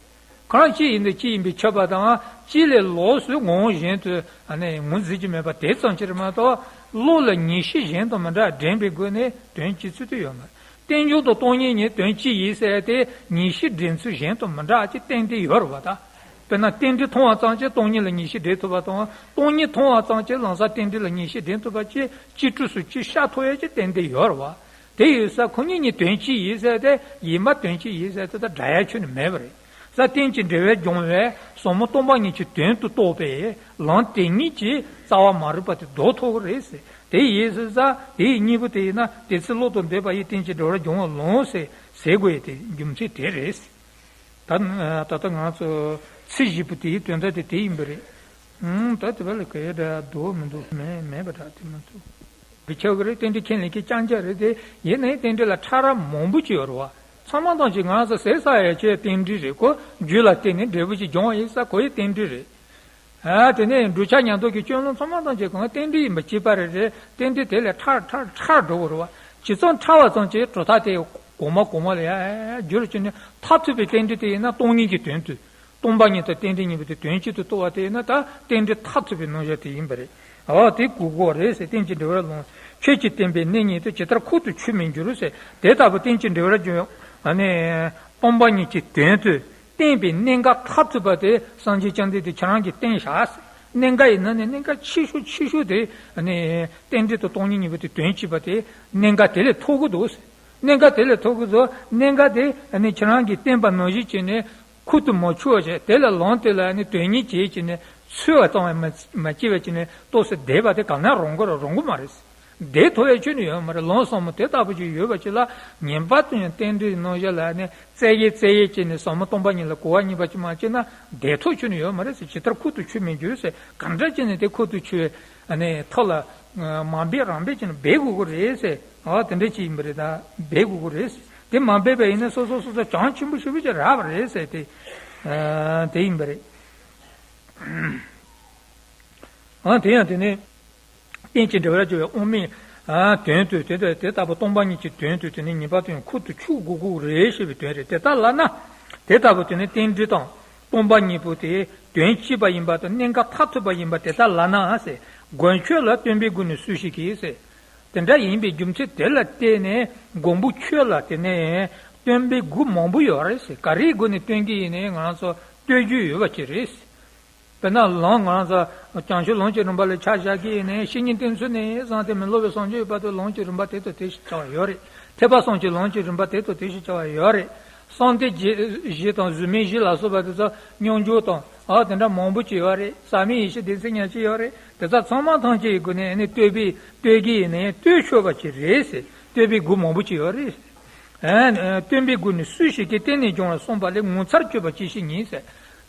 གང་ཅི་ཡིན་དུ་ཅི་ཡིན་པའི་ཁྱབ་པ་དང་ཅི་ལས་ལོགས་སུ་ངོ་བོ་གཞན་དུ་ཨ་ནི་ངོས་འཛིན་གྱི་མེད་པ་དེ་ཙམ་ཅིག་རེད་མ་གཏོགས། བློ་ལ་ཉེར་ཞི་གཞན་དང་མི་འདྲ་འདྲེན་པའི་སྒོ་ནས་དོན་སྤྱི་ཚུལ་དུ་ཡོད་མ་རེད། རྟེན་འབྱུང་དང་སྟོང་ཉིད་གཉིས་དོན་སྤྱི་ཡིན་ཟེར་ཏེ་ཉེར་ཞི་འདྲེན་ཚུལ་གཞན་དང་མི་འདྲ་ཅིག་གཏན་གཏན་ཡོད་རེད་བ་ད། དཔེར་ན་རྟེན་འབྲེལ་མཐོང་བ་ཙམ་གྱིས་སྟོང་ཉིད་ལ་ཉེར་ཞི་འདྲེན་ཐུབ་པ་དང་སྟོང་ཉིད་མཐོང་བ་ཙམ་གྱིས་ལམ་སང་རྟེན་འབྲེལ་ལ་ཉེར་ཞི་འདྲེན་ཐུབ་པ་ཅིག་གཅིག་གྲུབ་སུ་གཅིག་ཤར་ཐུབ་ཡས་ཀྱི་རྟེན་འབྲེལ་ཡོད་རེད་བ། དེ་ཡོད་ས་ཁོ་གཉིས་གཉིས་དོན་གཅིག་ཡིན་ཟེར་ཏེ་ཡིན་པ་དོན་གཅིག་ཡིན་ཟེར་ཏེ་ད་འདྲ་ཡ་ཁྱོན་ནས་མེད་པ་རེད། ས་རྟེན་གྱི་འབྲེལ་བས་སྦྱོང་བའི་ཟབ་མོ་སྟོང་པ་ཉིད་ཀྱི་དོན་དུ་རྟོགས་པའི་ལམ་དེ་ཉིད་ཀྱི་རྩ་བ་མ་རིག་པ་དེ་ལྡོག་ཐུབ་ཀྱི་རེད་ཟེར། དེ་ཡིན་ཟེར་ས་དེའི་གཉིས་པོ་དེ་ཡིན་ན་དེ་ཚེ་བློ་དང་ལྡན་པ་ཡི་རྟེན་གྱི་འབྲེལ་བར་སྦྱོང་བའི་ལམ་ཟེར་ཟེར་དགོས་ཡི་དེ་རྒྱུ་མཚན་དེ་རེད། ད་ད་ལྟ་ང་ཚོ་ཚིག་བཞི་པོ་དེའི་དོན་དག་དེ་དེ་ཡིན་པ་རེད། ཨང་ད་དེ་བ་ལ་ག་ཡ་འདྲ་འདུག་མི་འདུག་མེད་མེད་པ་འདྲ་དེ་མ་འདུག་བི་ཆོག་གི་རེད། རྟེན་འབྲེལ་ཁས་ལེན་མཁན་རྐྱང་རྐྱང་རེད་དེ། ཡིན་ནའི་རྟེན་འབྲེལ་ལ་ཕྲ་རབ་མང་པོ་ཅིག་ཡོད་རེད་བ། ཚང་མ་ཐམས་ཅད་ང་ཚོ་ཟེར་ས་ཡ་ཆེ་རྟེན་འབྲེལ་རེད། ཁོ་རྒྱུ་ལ་བརྟེན་ནས་འབྲས་བུ་ཅིག་སྦྱོང་བ་ཡིན་ས་ཁོ་ཡི་རྟེན་འབྲེལ་རེད། ཨ་དེ་ནས་འགྲོ་འཆག་ཉལ་འདུག་གི་སྐྱོན་ལམ་ཚང་མ་ཐམས་ཅད་གང་རྟེན་འབྲེལ་ཡིན་པ་གཅིག་པ་རེད་རེད། རྟེན་འབྲེལ་དེ་ལས་ཕྲ་ཕྲ་ཕྲ་འགྲོ་གི་རེད་བ། ཇི་ཙམ་ཕྲ་བ་ཙམ་གྱིས་གྲུབ་མཐའ་དེ་གོང་མ་གོང་མ་ལ་ཡ་བསྒྱུར་བྱས་ནས་མཐར་ཐུག་པའི་རྟེན་འབྲེལ་དེ་ཡིན་ན་སྟོང་ཉིད་ཀྱི་དོན་དུ། སྟོང་པ་ཉིད་དང་རྟེན་འབྲེལ་གཉིས་པོ་དེ་དོན་གཅིག་ཏུ་རྟོགས་པ་དེ་ཡིན་ན་ད་རྟེན་འབྲེལ་མཐར་ཐུག་པའི་རྣམ་གཞག་དེ་ཡིན་པ་རེད། འོ་དེ་གོ་དགོས་རེད་ཟེར། རྟེན་གྱི་འབྲེལ་བར་ལོངས། ཆོས་ཀྱི་བརྟེན་པའི་གནད་ཉིད་དུ་ཇི་ལྟར་ཁོག་ཏུ་ཆུད་མི་འགྱུར་ཟེར། དེ་ལྟ་བུ་རྟེན་གྱི་འབྲེལ་བར་སྦྱོར་ཨ་ནི་སྟོང་པ་ཉིད་ཀྱི་དོན་དུ། བསྟན་པའི་གནད་འགག་མཐར་ཐུག་པ་དེ་སངས་རྒྱས་བཅོམ་ལྡན་འདས་ཁྱེད་རང་གིས་བསྟན་བཞག་ཟེར། གནད་འགག་ཡིན་ན་ནི་གནད་འགག་ཆེ་ཤོས་ཆེ་ཤོས་དེ་ནི་རྟེན་འབྲེལ་དང་སྟོང་ཉིད་གཉིས་པོ་དེ་དོན་གཅིག་པ་དེ་གནད་འགག་དེ་ལས་ཐོབ་ཀྱི་འདུག་ཟེར། གནད་འགག་དེ་ལས་ཐོབ་ཀྱི་འདུག་གནད་འགག་དེ་ནི་ཁྱེད་རང་གིས་བསྟན་པ་ནང་བཞིན་བྱས་ནས་ཁུར་དུ་མ་ཆུད་པ་བྱས། དེ་ལ་ལམ་དེ་ལ་ནི་དོན་གཉེར་བྱེད་ཀྱི་ནི་འཚོལ་བ་ཙམ་ཡང་མ་མ་བྱས་པ་བྱས་ནས་ཏོག་ཙམ་བསྡད་པ་དེ་ག་ནས་རུང་གི་རུང་གི་མ་རེད། བསྡད་ཐུབ་ཡ་ཁྱོན་ནས་ཡོད་མ་རེད། ལམ་ཟབ་མོ་དེ་ལྟ་བུ་ཅིག་ཡོད་པ་ཅིག་ལ་ངེས་པར་དུ་ཡང་རྟེན་འབྲེལ་རྣམ་གཞག་ལ་ནི་བཙལ་ཡས་བཙལ་ཡས་བྱས་ནས་ཟབ་མོ་སྟོང་པ་ཉིད་ལ་གོ་བ་གཉིས་པ་ཅིག་མ་བྱས་ན་བསྡད་ཐུབ་ཁྱོན་ནས་ཡོད་མ་རེད་ཟེར། ཇི་ལྟར་ཁུར་དུ་ཆུད་མི་འགྱུར་ཟེར། གང་འདྲ་བྱས་ནས་དེ་ཁུར་དུ་ཆུད་ནས་ཐོག་ལ་མ་འབད་རང་འབད་བྱས་ནས་འབད་དགོས་ཀྱི་རེད་ཟེར། འོ་དེ་འདྲ་ཅིག་ཡིན་པ་རེད། ད་འབད་དགོས་ཀྱི་རེད་ཟེར། དེ་མ་འབད་པ་ཡིན་ན་སོ་སོ་སོ་སོ་གྱོང་ཆེན་པོ་ཞེ་པོ་ཅིག་རག་པ་རེད་ཟེར། དེ་དེ་ཡིན་པ་རེད། ཨ་དེ་ཡང་དེ་ནི་རྟེན་ཅིང་འབྲེལ་བར་འབྱུང་བའི་དབང་མེད་དོན་དུ་དེ་དེ་ལྟ་བུ་སྟོང་པ་ཉིད་ཀྱི་དོན་དུ་དེ་ནི་ངེས་པར་དུ་ཡང་ཁུར་དུ་ཆུད་དགོས་ཀྱི་རེད་ཞེས་པའི་དོན་རེད། དེ་ལྟར་ལབ་ན་དེ་ལྟ་བུ་དེ་ནི་རྟེན་འབྲེལ་དང་སྟོང་པ་ཉིད་པོ་དེ་དོན་གཅིག་པ་ཡིན་པ་དང་གནད་འགག་མཐར་ཐུག་པ་ཡིན་པ་དེ་ལྟར་ལབ་ན་ཟེར། མགོན་ཁྱོད་ལ་སྟོན་པའི་སྒོ་ནས་སུ་ཞིག་གིས་ཟེར། དེ་འདྲ་ཡིན་པའི་རྒྱུ་མཚན་དེ་ལ་བརྟེན་ནས་མགོན་པོ་ཁྱོད་ལ་དེ་ནས་སྟོན་པའི་སྒོ་མང་པོ་ཡོད་རེད་ཟེར། ག་རེའི་སྒོ་ནས་སྟོན་གྱི་ཡིན་ནའི་ང་རང་ཚོ་ལྟོས་རྒྱུ་ཡོད་པ་ཅིག་རེད། དཔེར་ན་ལམ་ང་རང་ཚོ་བྱང་ཆུབ་ལམ་གྱི་རིམ་པ་ལ་ཆ་བཞག་གི་ཡིན་ནའི་བཤེས་གཉེན་བསྟེན་ཚུལ་ནས་བཟུང་སྟེ་མི་སློབ་པའི་སངས་རྒྱས་བར་དུ་ལམ་གྱི་རིམ་པ་དེ་དང་དེ་བཞིན་བྱ་བ་ཡོད་རེད། ཐེག་པ་གསུམ་གྱི་ལམ་གྱི་རིམ་པ་དེ་དང་དེ་བཞིན་བྱ་བ་ཡོད་རེད། གསང་རྟེན་བཞི་དང་གཟུགས་མེད་བཞི་ལ་སོགས་པ་དེ་ཚོ་མཉམ་སྦྱོར་དང་ཨ་དེ་འདྲ་མང་པོ་ཅིག་ཡོད་རེད། ཟབ་མོའི་ཡེ་ཤེས་སྡེ་ཚན་ཉེར་གཅིག་ཡོད་རེད། དེ་ཚོ་ཚང་མ་ཐམས་ཅད་ཀྱི་སྒོ་ནས་ནི་ལྟོས་པའི་ལྟོས་ཀྱི་ཡིན་ནའི་ལྟོས་ཆོག་པ་ཅིག་རེད་ཟེར། ལྟོས་པའི་སྒོ་མང་པོ་ཅིག་ཡོད་རེད། ཨ་ནི་སྟོན་པའི་སྒོ་ནས་སུ་ཞིག་གིས་བརྟེན་ནས་སྦྱོང་བར་གསུངས་པ་ལས་ངོ་མཚར་གྱུར་པ་ཅི་ཞིག་ཡིན་ཟེར།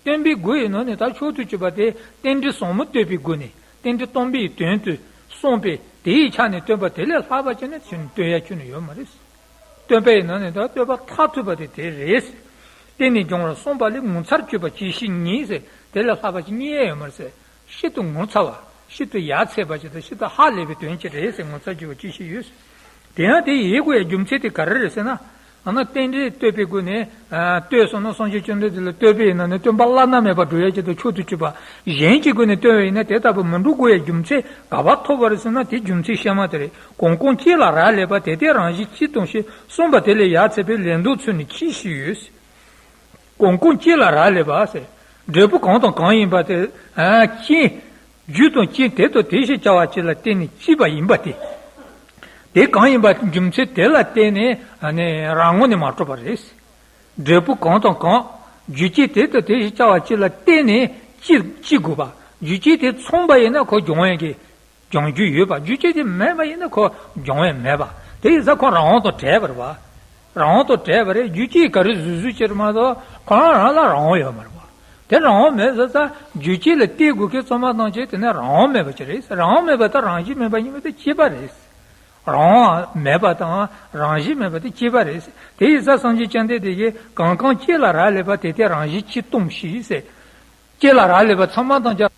སྟོན་པའི་སྒོ་ཡི་ནང་ནས་ད་མཆོག་ཏུ་གྱུར་པ་དེ་རྟེན་འབྲེལ་ཟབ་མོ་བསྟོད་པའི་སྒོ་ནས་རྟེན་འབྲེལ་སྟོན་པའི་དོན་དུ་གསུངས་པས་དེའི་ཆ་ནས་སྟོན་པ་དེ་ལས་ལྷག་པ་ཅི་ནས་བྱུང་སྟོན་ཡ་ཁྱོན་ནས་ཡོད་མ་རེད། སྟོན་པའི་ནང་ནས་ད་བསྟོད་པ་མཐར་ཐུག་པ་དེ་དེ་རེད། བརྟེན་ནས་སྦྱོང་བར་གསུངས་པ་ལས་ངོ་མཚར་གྱུར་པ་ཅི་ཞིག་ཡིན་ཟེར། དེ་ལས་ལྷག་པ་ཅི་རྙེད་ཡ་ཡོད་མ་རེད་ཟེར། ཤིན་ཏུ་ངོ་མཚར་བ། ཤིན་ཏུ་ཡ་མཚན་པ་ཅིག་དང་ཤིན་ཏུ་ཧ་ལས་པའི་དོན་ཅིག་རེད་ཟེར། ངོ་མཚར་གྱུར་པ་ཅི་ཞིག་ཡོད་ཟེར། དེ་ཡང་དེ་ཡིན་དགོས་ཡའི་རྒྱུ་མཚན་དེ་ག་རེ་རེད་ཟེར་ན། ཨ་ན་རྟེན་འབྲེལ་བསྟོད་པའི་སྒོ་ནས་ཨ་བསྟོད་སོང་ན་སངས་རྒྱས་བཅོམ་ལྡན་འདས་ལ་བསྟོད་པའི་ནང་ནས་སྟོན་པ་བླ་ན་མེད་པ་སྒྲུབ་ཡ་ཅིག་དང་མཆོག་ཏུ་གྱུར་པ་གཞན་གྱི་སྒོ་ནས་བསྟོད་པ་ཡིན་ན་དེ་ལྟ་བུ་མི་འགྲུབ་དགོས་ཡའི་རྒྱུ་མཚན་ག་པར་ཐོབ་པ་རེད་ཟེར་ན། དེ་རྒྱུ་མཚན་གཤའ་མ་དེ་རེད། གང་གང་སྐྱེས་ལ་རག་ལས་པ་དེ་དེ་རང་བཞིན་གཅིག་ཙམ་ཞེས་གསུངས་པ་དེ་ལས་ཡ་མཚན་པའི་ལན་ལྡོག་ཚུལ་ནི་ཅི་ཞིག་ཡོད་ཟེར། གང་གང་སྐྱེས་ལ་རག་ལས་པ་ཟེར། འབྲས་བུ་གང་དང་གང་ཡིན་པ་དེ་ཨ་རྐྱེན། རྒྱུ་དང་རྐྱེན་དེ་དང་དེ་ཞེས་བྱ་བ་ཅིག་ལ་བརྟེན་ནས་སྐྱེས་པ་ཡིན་པ་དེ། དེ་གང་ཡིན་པ་རྒྱུ་མཚན་དེ་ལ་བརྟེན་ནས་ཨ་ནི་རང་ངོས་ནས་མ་གྲུབ་པ་རེད། འབྲས་བུ་གང་དང་གང་། རྒྱུ་རྐྱེན་དེ་དང་དེ་ཞེས་བྱ་བ་ཅིག་ལ་བརྟེན་ནས་སྐྱེ་སྐྱེ་དགོས་པ། རྒྱུ་རྐྱེན་དེ་ཚང་པ་ཡིན་ན་ཁོ་སྦྱོང་ཡས་ཀྱི་སྦྱང་རྒྱུ་ཡོད་པ། རྒྱུ་རྐྱེན་དེ་མེད་པ་ཡིན་ན་ཁོ་སྦྱང་ཡས་མེད་པ། དེ་ཡིན་ཙང་ཁོ་རང་དབང་དང་བྲལ་བ་རེད་བ། རང་དབང་དང་བྲལ་བ་རེད། རྒྱུ་རྐྱེན་ག་རེ་བཟོས་བཟོས་ཅིག་རེད་མ་གཏོགས་ཁོ་རང་རང་ལ་རང་དབང་ཡོད་མ་རེད་བ། དེ་རང་དབང་མེད་ཟེར་ཙང་རྒྱུ་རྐྱེན་ལ་བརྟེན་དགོས་མཁན་ཚང་མ་ཐམས་ཅད་དེ་ནི་རང་དབང་མེད་པ་ཅིག་རེད། རང་དབང་མེད་པ་དང་རང་བཞིན་མེད་པ་གཉིས་པོ་དེ་གཅིག་པ་རེད། རང་དབང་མེད་པ་དང་རང་བཞིན་མེད་པ་དེ་གཅིག་པ་རེད། དེ་ཡིན་ཙང་སངས་རྒྱས་བཅོམ་ལྡན་འདས་ཀྱིས་གང་གང་སྐྱེས་ལ་རག་ལས་པ་དེ་དེ་རང་བཞིན་གཅིག་སྟོང་ཞིག་ཟེར། སྐྱེས་ལ་རག་ལས་པ་ཚང་མ་ཐམས་ཅད་